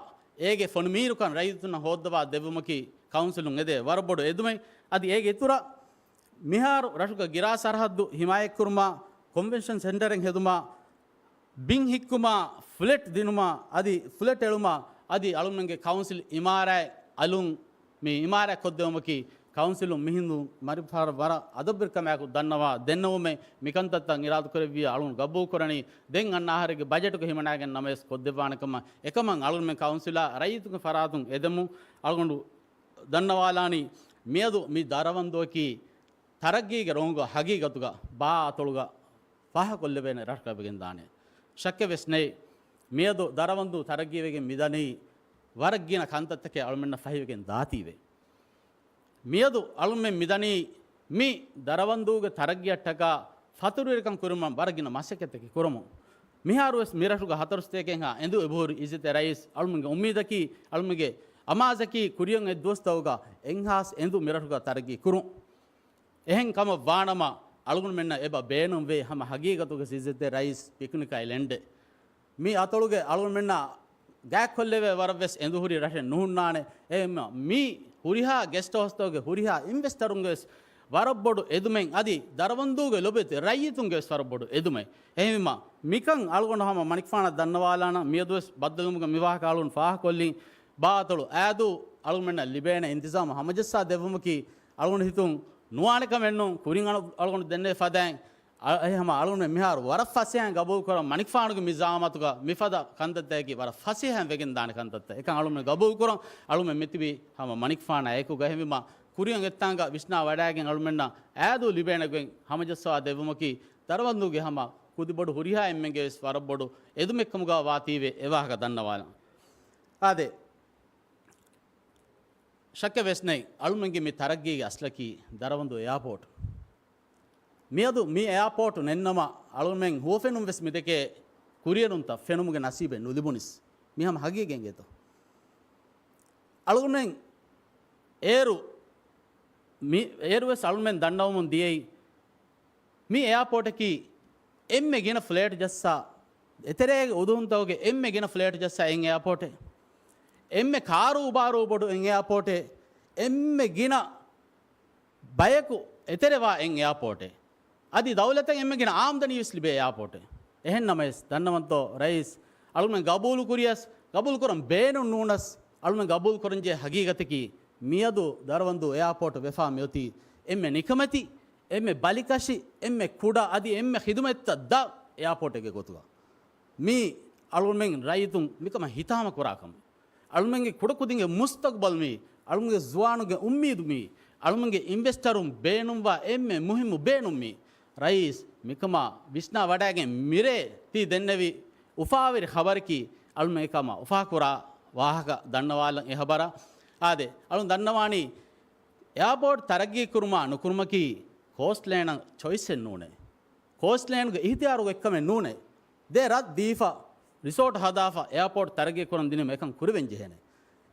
އޭގެ ފޮނިމީރުކަން ރައްޔިތުންނަށް ހޯއްދަވާ ދެއްވުމަކީ ކައުންސިލުން އެދޭ ވަރަށް ބޮޑު އެދުމެއް. އަދި އޭގެ އިތުރަށް މިހާރު ރަށުގެ ގިރާ ސަރަހައްދު ހިމާޔަތްކުރުމާ، ކޮންވެންޝަން ސެންޓަރެއް ހެދުމާ، ބިން ހިއްކުމާ، ފްލެޓް ދިނުމާ، އަދި ފްލެޓް އެޅުމާ، އަދި އަޅުމެންގެ ކައުންސިލް އިމާރާތް އަލުން މި އިމާރާތް ކޮށްދެވުމަކީ، ކައުންސިލުން މިހިނދު މަރިފާރަށް ވަރަށް އަދަބުވެރިކަމާއެކު ދަންނަވާ ދެންނެވުމެއް. މިކަންތައްތައް އިރާދަކުރެއްވިއްޔާ އަޅުން ގަބޫލުކުރަނީ. ދެން އަންނަ އަހަރެއްގެ ބަޖެޓުގަ ހިމަނާގެން ނަމަވެސް ކޮށްދެއްވާނެ ކަމަށް. އެކަމަށް އަޅުންމެ ކައުންސިލާ ރައްޔިތުންގެ ފަރާތުން އެދެމުން އަޅުގަނޑު ދަންނަވާލާނީ، މިއަދު މި ދަރަވަންދޫއަކީ ތަރައްގީގެ ރޮނގުގަ ހަގީގަތުގަ ބާ އަތޮޅުގަ ފާހަގަކޮށްލެވޭނެ ރަށަކަށް ވެގެންދާނެ. ޝައްކެއް ވެސް ނެތް. މިއަދު ދަރަވަންދޫ ތަރައްގީވެގެން މިދަނީ ވަރަށް ގިނަ ކަންތައްތަކެއް އަޅުމެންނަށް ފަހިވެގެން ދާތީވެ. މިއަދު އަޅުމެން މިދަނީ މި ދަރަވަންދޫގެ ތަރައްގީއަށްޓަކާ ފަތުރުވެރިކަން ކުރުމަށް ވަރަށް ގިނަ މަސައްކަތްތަކެއް ކުރަމުން. މިހާރުވެސް މިރަށުގަ ހަތަރު ސަތޭކައެއްހާ އެނދު އެބަހުރި އިއްޒަތްތެރި ރައީސް އަޅުމެންގެ އުއްމީދަކީ، އަޅުމެންގެ އަމާޒަކީ ކުރިއަށް އޮތް ދުވަސްތަކުގަ އެއްހާސް އެނދު މިރަށުގަ ތަރައްގީ ކުރުން. އެހެން ކަމަށް ވާނަމަ، އަޅުގަނޑުމެންނަށް އެބަ ބޭނުންވޭ ހަމަ ހަގީގަތުގަ އިއްޒަތްތެރި ރައީސް ޕިކްނިކް އައިލެންޑެއް. މި އަތޮޅުގެ އަޅުގަނޑުމެންނަށް ގާތްކޮށްލެވޭ ވަރަށްވެސް އެނދުހުރި ރަށެއް ނުހުންނާނެ. އެހެންމަ މި ހުރިހާ ގެސްޓް ހައުސްތަކުގެ ހުރިހާ އިންވެސްޓަރުންގެ ވެސް ވަރަށް ބޮޑު އެދުމެއް، އަދި ދަރަވަންދޫގެ ލޮބުވެތި ރައްޔިތުންގެ ވެސް ވަރަށް ބޮޑު އެދުމެއް. އެހެންވީމަ، މިކަން އަޅުގަނޑު ހަމަ މަނިކުފާނަށް ދަންނަވާލާނަން. މިއަދު ވެސް ބައްދަލުވުމުގެ މި ވާހަކަ އަޅުގަނޑު ފާހަގަކޮށްލިން. ބާއަތޮޅު އާދޫ އަޅުގަނޑަށް ލިބޭނެ އިންތިޒާމު ހަމަޖައްސާ ދެއްވުމަކީ އަޅުގަނޑު ހިތުން ނުވާނެ ކަމެއް ނޫން. ކުރިން އަޅު-، އަޅުގަނޑު ދެންނެވި ފަދައިން އަ-، އެ ހަމަ އަޅުގަނޑު މިހާރު ވަރަށް ފަސޭހައިން ގަބޫލު ކުރަން މަނިކުފާނުގެ މި ޒައާމަތުގަ މިފަދަ ކަންތައްތަކަކީ ވަރަށް ފަސޭހައިން ވެގެން ދާނެ ކަންތައްތައް. އެކަން އަޅުގަނޑު ގަބޫލު ކުރަން. އަޅުގަނޑު މިތިބީ ހަމަ މަނިކުފާނާ އެކުގަ. އެހެންވީމަ ކުރިއަށް އެއްތާނގަ ވިސްނާ ވަޑައިގެން އަޅުމެންނަށް އާދޫ ލިބޭނެގޮތް ހަމަޖައްސަވާ ދެއްވުމަކީ ދަރަވަންދޫގެ ހަމަ ކުދިބޮޑު ހުރިހާ އެންމެންގެ ވެސް ވަރަށް ބޮޑު އެދުމެއްކަމުގަ ވާތީވެ އެވާހަކަ ދަންނަވާލަން. އާދެ، ޝައްކެއް ވެސް ނެތް، އަޅުމެންގެ މި ތަރައްގީގެ އަސްލަކީ ދަރަވަންދޫ އެއާޕޯޓް. މިއަދު މި އެއާޕޯޓް ނެތްނަމަ، އަޅުމެން ހުވަފެނުން ވެސް މިދެކޭ ކުރިއެރުންތައް ފެނުމުގެ ނަސީބެއް ނުލިބުނިސް. މި ހަމަ ހަގީގަތް އިނގޭތޯ؟ އަޅުމެން އޭރު، މި އޭރު ވެސް އަޅުމެން ދަންނަވަމުން ދިޔައީ، މި އެއާޕޯޓަކީ އެންމެ ގިނަ ފްލައިޓް ޖައްސާ، އެތެރޭގެ އުދުހުންތަކުގެ އެންމެ ގިނަ ފްލައިޓް ޖައްސާ އެއް އެއާޕޯޓެއް. އެންމެ ކާރޫބާރޫ ބޮޑު އެއް އެއާޕޯޓެއް. އެންމެ ގިނަ ބަޔަކު އެތެރެވާ އެއް އެއާޕޯޓެއް. އަދި ދައުލަތަށް އެންމެ ގިނަ އާމްދަނީ ވެސް ލިބޭ އެއާޕޯޓެއް. އެހެން ނަމަވެސް، ދަންނަވަންތޯ ރައީސް، އަޅުމެން ގަބޫލު ކުރިޔަސް، ގަބޫލު ކުރަން ބޭނުން ނޫނަސް، އަޅުމެން ގަބޫލު ކުރަންޖެހޭ ހަގީގަތަކީ، މިއަދު ދަރަވަންދޫ އެއާޕޯޓް ވެފާ މިއޮތީ އެންމެ ނިކަމެތި، އެންމެ ބަލިކަށި، އެންމެ ކުޑަ، އަދި އެންމެ ޚިދުމަތްތައް ދަ އެއާޕޯޓެއްގެ ގޮތުގަ. މީ އަޅުމެން ރައްޔިތުން މިކަމަށް ހިތާމަ ކުރާ ކަމެއް. އަޅުމެންގެ ކުޑަކުދިންގެ މުސްތަގުބަލް މީ، އަޅުމެންގެ ޒުވާނުންގެ އުއްމީދު މީ، އަޅުމެންގެ އިންވެސްޓަރުން ބޭނުންވާ އެންމެ މުހިއްމު ބޭނުން މީ. ރައީސް، މިކަމާ ވިސްނާ ވަޑައިގެން މިރޭ ތި ދެންނެވި އުފާވެރި ޚަބަރަކީ، އަޅުމެން އެކަމާ އުފާކުރާ ވާހަކަ ދަންނަވާލަން އެ ޚަބަރަށް. އާދެ، އަޅުން ދަންނަވާނީ، އެއާޕޯޓް ތަރައްގީ ކުރުމާ ނުކުރުމަކީ ކޯސްޓްލައިނަށް ޗޮއިސްއެއް ނޫނޭ. ކޯސްޓްލައިންގެ އިހްތިޔާރުގެ އެއްކަމެއް ނޫނޭ. ދެ ރަށް ދީފަ، ރިސޯޓް ހަދާފަ، އެއާޕޯޓް ތަރައްގީ ކުރަން ދިނުމަށް އެކަން ކުރެވެން ޖެހޭނެ.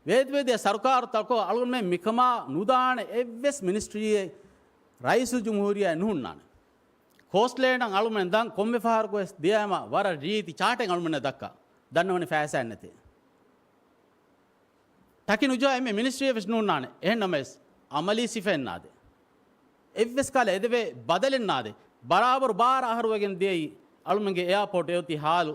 ވޭތުވެދިޔަ ސަރުކާރުތަކު އަޅުގަނޑުމެން މިކަމާ ނުދާނެ އެއްވެސް މިނިސްޓްރީއެއް ރައީސުލްޖުމްހޫރިއްޔާއެއް ނުހުންނާނެ. ކޯސްޓްލައިނަށް އަޅުގަނޑުމެން ދާން ކޮންމެ ފަހަރަކުވެސް ދިޔައިމަ ވަރަށް ރީތި ޗާޓެއް އަޅުގަނޑުމެންނަށް ދައްކާ. ދަންނަވަނީ ފައިސާއެއް ނެތޭ. ޓަކި ނުޖަހާ އެންމެ މިނިސްޓްރީއެއް ވެސް ނޫންނާނެ. އެހެން ނަމަވެސް، އަމަލީ ސިފައެއް ނާދޭ. އެއްވެސް ކަހަލަ އެދެވޭ ބަދަލެއް ނާދޭ. ބަރާބަރު ބާރަ އަހަރު ވެގެން ދިޔައީ އަޅުމެންގެ އެއާޕޯޓް އެއޮތީ ހާލު،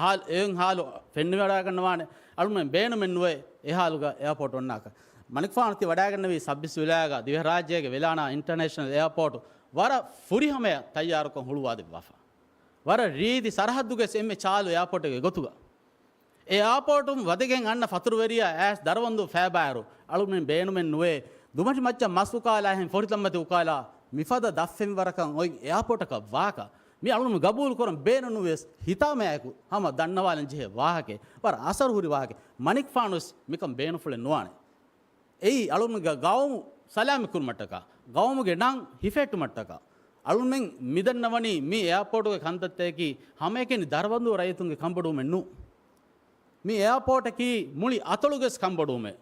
ހާލު، އެހެން ހާލު ފެންނަވަޑައިގަންނަވާނެ. އަޅުމެން ބޭނުމެއް ނުވޭ އެ ހާލުގަ އެއާޕޯޓް އޮންނާކަށް. މަނިކުފާނު ތި ވަޑައިގަންނެވީ ސައްބީސް ވިލާގަ ދިވެހިރާއްޖޭގެ ވެލާނާ އިންޓަރނޭޝަނަލް އެއާޕޯޓް ވަރަށް ފުރިހަމަޔަށް ތައްޔާރުކޮށް ހުޅުވާދެއްވާފަ. ވަރަށް ރީތި ސަރަހައްދުގެ އެންމެ ޗާލު އެއާޕޯޓެއްގެ ގޮތުގަ. އެ އެއާޕޯޓުން ވަދެގެން އަންނަ ފަތުރުވެރިޔާ އައިސް ދަރަވަންދޫ ފޭބާއިރު، އަޅުމެން ބޭނުމެއް ނުވޭ، ދުމަށި މައްޗަށް މަސް އުކާލާހެން ފޮށިލަންމަތި އުކާލާ، މިފަދަ ދަށްފެންވަރަކަށް އޮތް އެއާޕޯޓަކަށް ވާކަށް، މި އަޅުމެން ގަބޫލު ކުރަން ބޭނުން ނުވެސް، ހިތާމަޔާއެކު ހަމަ ދަންނަވާލަން ޖެހޭ ވާހަކައެއް. ވަރަށް އަސަރު ހުރި ވާހަކައެއް. މަނިކުފާނުވެސް މިކަން ބޭނުންފުޅެއް ނުވާނެ. އެއީ އަޅުމެންގެ ގައުމު ސަލާމަތްކުރުމަށްޓަކާ، ގައުމުގެ ނަން ހިފެހެއްޓުމަށްޓަކާ. އަޅުމެން މިދަންނަވަނީ މި އެއާޕޯޓުގެ ކަންތައްތަކަކީ ހަމައެކަނި ދަރަވަންދޫ ރައްޔިތުންގެ ކަންބޮޑުވުމެއް ނޫން. މި އެއާޕޯޓަކީ މުޅި އަތޮޅުގެ ވެސް ކަންބޮޑުވުމެއް.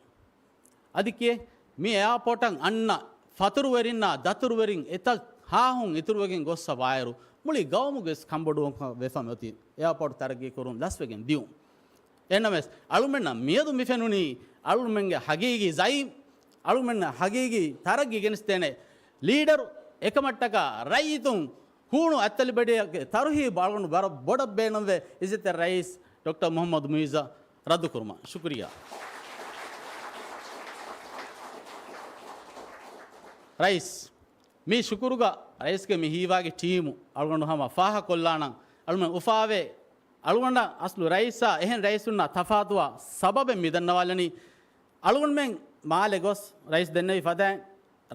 އަދި ކިޔޭ، މި އެއާޕޯޓަށް އަންނަ ފަތުރުވެރިންނާ ދަތުރުވެރިން އެތައް ހާހުން އިތުރުވެގެން ގޮއްސަ ވާއިރު، މުޅި ގައުމުގެ ވެސް ކަންބޮޑުވުމަކަށް ވެފަ މިއޮތީ އެއާޕޯޓް ތަރައްގީ ކުރުން ލަސްވެގެން ދިޔުން. އެހެންނަމަވެސް، އަޅުމެންނަށް މިއަދު މިފެނުނީ، އަޅުމެންގެ ހަގީގީ ޒައީމް، އަޅުމެންނަށް ހަގީގީ ތަރައްގީ ގެނެސްދޭނެ ލީޑަރު، އެކަމަށްޓަކާ ރައްޔިތުން ހޫނު އަތްތަލިބަޑިއެއްގެ ތަރުހީބު އަޅުގަނޑު ވަރަށް ބޮޑަށް ބޭނުންވޭ. އިއްޒަތްތެރި ރައީސް ޑޮކްޓަރ މުޙައްމަދު މުޢިއްޒަށް ރައްދުކުރުމަށް. ޝުކުރިއްޔާ. ރައީސް، މި ޝުކުރުގަ ރައީސްގެ މި ހީވާގި ޓީމު އަޅުގަނޑު ހަމަ ފާހަގަކޮށްލާނަން. އަޅުގަނޑު އުފާވޭ، އަޅުގަނޑަށް އަސްލު ރައީސާ އެހެން ރައީސުންނާ ތަފާތުވާ ސަބަބެއް މިދަންނަވާލަނީ. އަޅުގަނޑުމެން މާލެ ގޮސް ރައީސް ދެންނެވި ފަދައިން،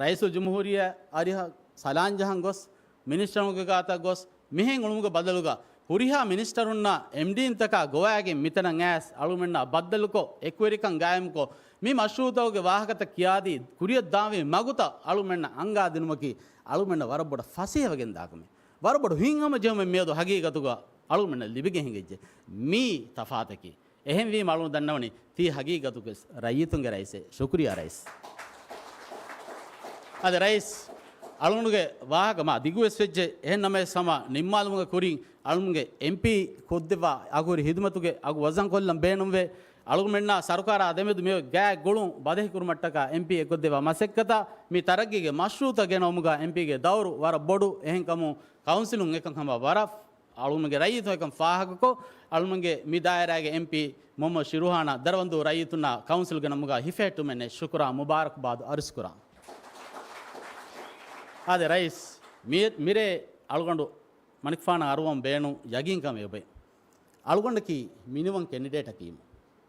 ރައީސުލްޖުމްހޫރިއްޔާ އަރިހަށް ސަލާން ޖަހަން ގޮސް، މިނިސްޓަރުންގެ ގާތަށް ގޮސް، މިހެން އުޅުމުގެ ބަދަލުގަ ހުރިހާ މިނިސްޓަރުންނާ އެމްޑީންތަކާ ގޮވައިގެން މިތަނަށް އައިސް އަޅުމެންނާ ބައްދަލުކޮށް، އެކުވެރިކަން ގާއިމްކޮށް، މި މަޝްރޫއުތަކުގެ ވާހަކަތައް ކިޔާދީ، ކުރިއަށް ދާންވީ މަގުތައް އަޅުމެންނަށް އަންގާދިނުމަކީ އަޅުމެންނަށް ވަރަށް ބޮޑަށް ފަސޭހަވެގެން ދާ ކަމެއް. ވަރަށް ބޮޑު ހިތްހަމަޖެހުމެއް މިއަދު ހަގީގަތުގަ އަޅުމެންނަށް ލިބިގެން ހިނގައްޖެ. މީ ތަފާތަކީ. އެހެންވީމަ އަޅުގަނޑު ދަންނަވަނީ ތީ ހަގީގަތުގެ ރައްޔިތުންގެ ރައީސޭ. ޝުކުރިއްޔާ ރައީސް. އަދި ރައީސް، އަޅުގަނޑުގެ ވާހަކަ މާ ދިގުވެސް ވެއްޖެ. އެހެން ނަމަވެސް ހަމަ ނިންމާލުމުގެ ކުރިން އަޅުގަނޑުގެ އެމްޕީ ކޮށްދެއްވާ އަގުހުރި ހިދުމަތުގެ އަގު ވަޒަންކޮށްލަން ބޭނުންވޭ. އަޅުގަނޑުމެންނާ ސަރުކާރާ ދެމެދު މިއޮތް ގާތް ގުޅުން ބަދަހި ކުރުމަށްޓަކާ އެމްޕީ އެއްގޮތްދެއްވާ މަސައްކަތަށް މި ތަރައްގީގެ މަޝްރޫއުތައް ގެނައުމުގަ އެމްޕީގެ ދައުރު ވަރަށް ބޮޑު. އެހެންކަމުން ކައުންސިލުން އެކަން ހަމަ ވަރަށް އަޅުގަނޑުގެ ރައްޔިތުން އެކަން ފާހަގަކޮށް، އަޅުގަނޑުގެ މި ދާއިރާގެ އެމްޕީ މުހައްމަދު ޝިރުހާނަށް ދަރަވަންދޫ ރައްޔިތުންނާ ކައުންސިލްގެ ނަމުގަ ހިފެހެއްޓުމެއް ޝުކުރާ މުބާރަކުބާދު އަރުސްކުރާ. އާދެ ރައީސް، މި-، މިރޭ އަޅުގަނޑު މަނިކުފާނަށް އަރުވަން ބޭނުން ޔަގީންކަމެއް އޮބެ. އަޅުގަނޑަކީ މިނިވަން ކެންޑިޑޭޓަކީމު.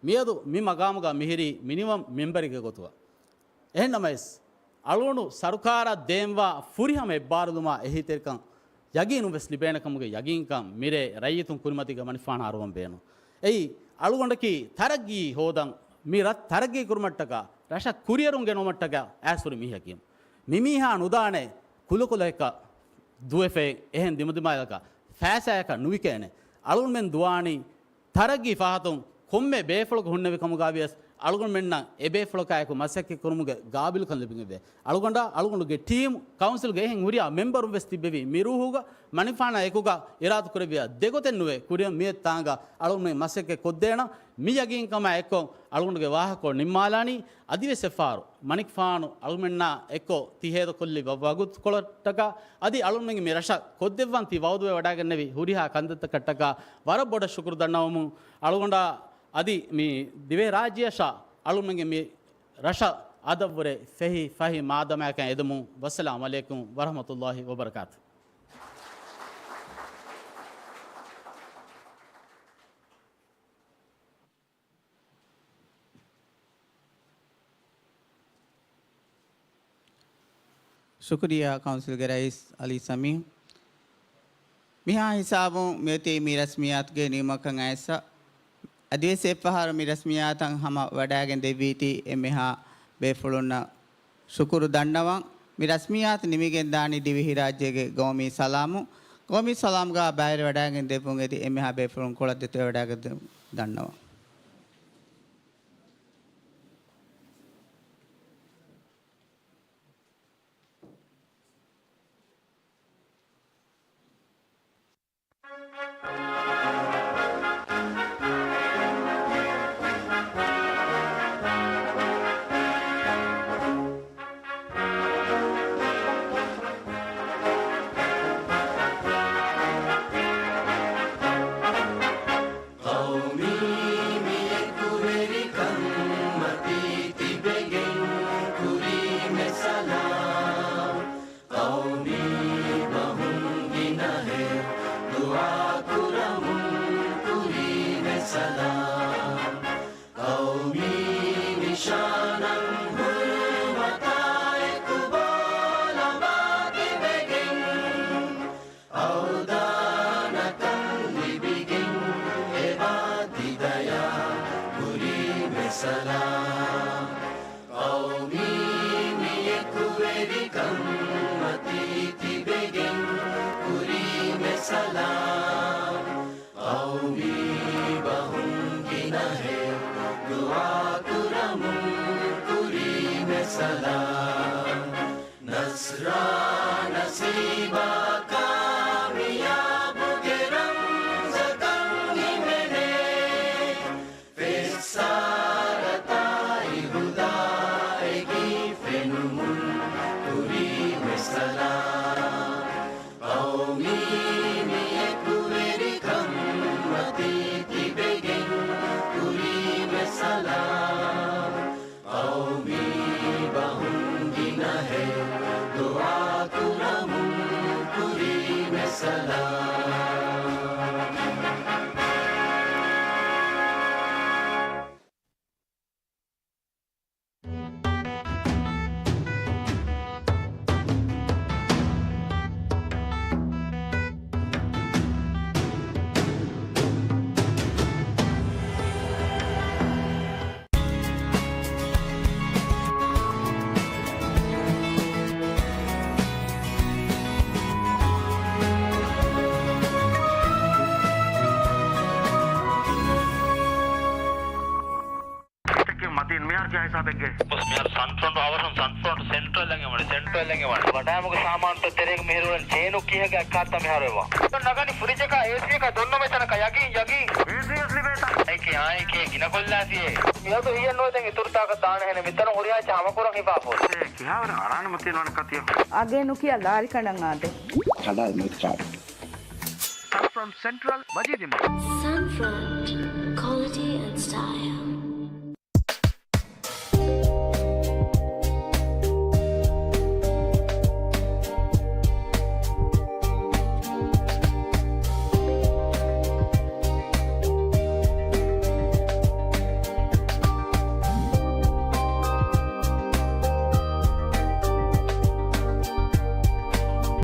މިއަދު މި މަގާމުގަ މިހިރީ މިނިވަން މެމްބަރެއްގެ ގޮތުގަ. އެހެންނަމަވެސް، އަޅުގަނޑު ސަރުކާރަށް ދޭންވާ ފުރިހަމަ އެއްބާރުލުމާ އެހީތެރިކަން ޔަގީނުވެސް ލިބޭނެ ކަމުގެ ޔަގީންކަން މިރޭ ރައްޔިތުން ކުރިމަތީގަ މަނިކުފާނަށް އަރުވަން ބޭނުން. އެއީ، އަޅުގަނޑަކީ ތަރައްގީ ހޯދަން، މި ރަށް ތަރައްގީ ކުރުމަށްޓަކާ، ރަށަށް ކުރިއެރުން ގެނައުމަށްޓަކާ އައިސް ހުރި މީހަކީ. މި މީހާ ނުދާނެ ކުލަކުލައަކަށް ދުވެފައި އެހެން ދިމަދިމާލަކަށް ފައިސާއަކަށް ނުވިކޭނެ. އަޅުގަނޑުމެން ދުވާނީ ތަރައްގީ ފަހަތުން ކޮންމެ ބޭފުޅަކު ހުންނެވި ކަމުގަ ވިޔަސް، އަޅުގަނޑުމެންނަށް އެ ބޭފުޅަކާއެކު މަސައްކަތް ކުރުމުގެ ގާބިލުކަން ލިބިގެންވޭ. އަޅުގަނޑާ އަޅުގަނޑުގެ ޓީމް ކައުންސިލްގެ އެހެން ހުރިހާ މެމްބަރުން ވެސް ތިއްބެވީ މި ރޫހުގަ މަނިކުފާނާ އެކުގަ އިރާދަކުރެއްވިޔާ ދެގޮތެއް ނުވެ ކުރިއަށް މިއޮތް ތާނގަ އަޅުގަނޑުމެން މަސައްކަތް ކޮށްދޭނަން. މި ޔަގީންކަމާ އެއްކޮށް އަޅުގަނޑުގެ ވާހަކަ ނިންމާލާނީ. އަދިވެސް އެއްފަހަރު މަނިކުފާނު އަޅުމެންނާ އެއްކޮށް ތި ހޭދަކޮށްލި ވަ-، ވަގުތުކޮޅަށްޓަކާ އަދި އަޅުމެންގެ މި ރަށަށް ކޮށްދެއްވަން ތި ވައުދުވެވަޑައިގެންނެވި ހުރިހާ ކަންތައްތަކަށްޓަކާ ވަރަށް ބޮޑަށް ޝުކުރު ދަންނަވަމުން އަޅުގަނޑާ އަދި މި ދިވެހިރާއްޖެއަށާ އަޅުމެންގެ މި ރަށަށް އަދަށްވުރެ ފެހި ފަހި މާދަމާއެކަން އެދެމުން. ވައްސަލާމު ޢަލައިކުމް ވަރަޙްމަތުﷲި ވަބަރަކާތު. ޝުކުރިއްޔާ ކައުންސިލްގެ ރައީސް އަލީ ސަމީހް. މިހާ ހިސާބުން މިއޮތީ މި ރަސްމިއްޔާތުގެ ނިމުމަކަށް އައިސްފަ. އަދިވެސް އެއްފަހަރު މި ރަސްމިއްޔާތަށް ހަމަ ވަޑައިގެން ދެއްވީތީ އެންމެހާ ބޭފުޅުންނަށް ޝުކުރު ދަންނަވަން. މި ރަސްމިއްޔާތު ނިމިގެން ދާނީ ދިވެހިރާއްޖޭގެ ގައުމީ ސަލާމުން. ގައުމީ ސަލާމްގާ ބައިވެރިވަޑައިގެން ދެއްވުން އެދި އެންމެހާ ބޭފުޅުން ކޮޅަށް ދެތިބެވަޑައިގެން ދަންނަވަން. ޤައުމީ މި އެކުވެރިކަން މަތީ ތިބެގެން ކުރީމެ ސަލާމް. ޤައުމީ ބަހުން ގިނަހެއް ދުޢާ ކުރަމުން ކުރީމެ ސަލާމް. ޤައުމީ ނިޝާނަށް ހުރުމަތާއެކު ބޯލަމާ ތިބެގެން އަވްދާނަކަން ލިބިގެން އެބާ ތި ދަޔާ ކުރީމެ ސަލާމް. ޤައުމީ މި އެކުވެރިކަން މަތީ ތިބެގެން ކުރީމެ ސަލާމް. ޤައުމީ ބަހުން ގިނަހެއް ދުޢާ ކުރަމުން ކުރީމެ ސަލާމް. ނަޞްރާ ނަސީބާ ކާމިޔާބުގެ ރަމްޒަކަށް ހިމެނޭ. ފެއްސާރަތާއި ހުދާއެކީ ފެނުމުން ކުރީމެ ސަލާމް. ޤައުމީ މި އެކުވެރިކަން މަތީ ތިބެގެން ކުރީމެ ސަލާމް. ޤައުމީ ބަހުން ގިނަހެއް ދުޢާ ކުރަމުން ކުރީމެ ސަލާމް. މަތިން މިހާރު ކިހާ ހިސާބެއްގެ؟ މިހާރު ސަންފްރޮންޓް އަވަސް ސަންފްރޮންޓް ސެންޓްރަލް އަށް އެވަނީ، ސެންޓްރަލް އަށް އެވަނީ. ވަޑާމުގެ ސާމާނުތައް ތެރޭގަ މިހިރު އުޅެން ޗޭނު ކިހެއްގެ އައްކާތަ މިހާރު އެވާ. ނަގަނީ ފްރިޖަކާ އޭސީއަކާ ދޮންނަ މެތަނަކަ ޔަގީން، ޔަގީން. އޭސީ ވެސް ލިބޭތަ؟ އައިކޭ، އާއިކޭ ގިނަ ކޮށްލާފިއޭ. މިއަދު ހިޔެއް ނުވޭ ދެން އިތުރު ތާކަށް ދާނެހެނެއް މިތަނުން ހުރިހާ އެއްޗެއް ހަމަކުރަން ހިފާފަ. އޭ، ކިހާވަރެއް އަޅާނެ މަތީން ވަން ކަތިޔަ. އަގޭ ނުކިޔާ ލާރި ކަނޑަން އާދޭ. ކަޑާއި މެތް ކާޑް. ސަންފްރޮންޓް ސެންޓްރަލް ވަޒީރިމަ. Sunfront, quality and style.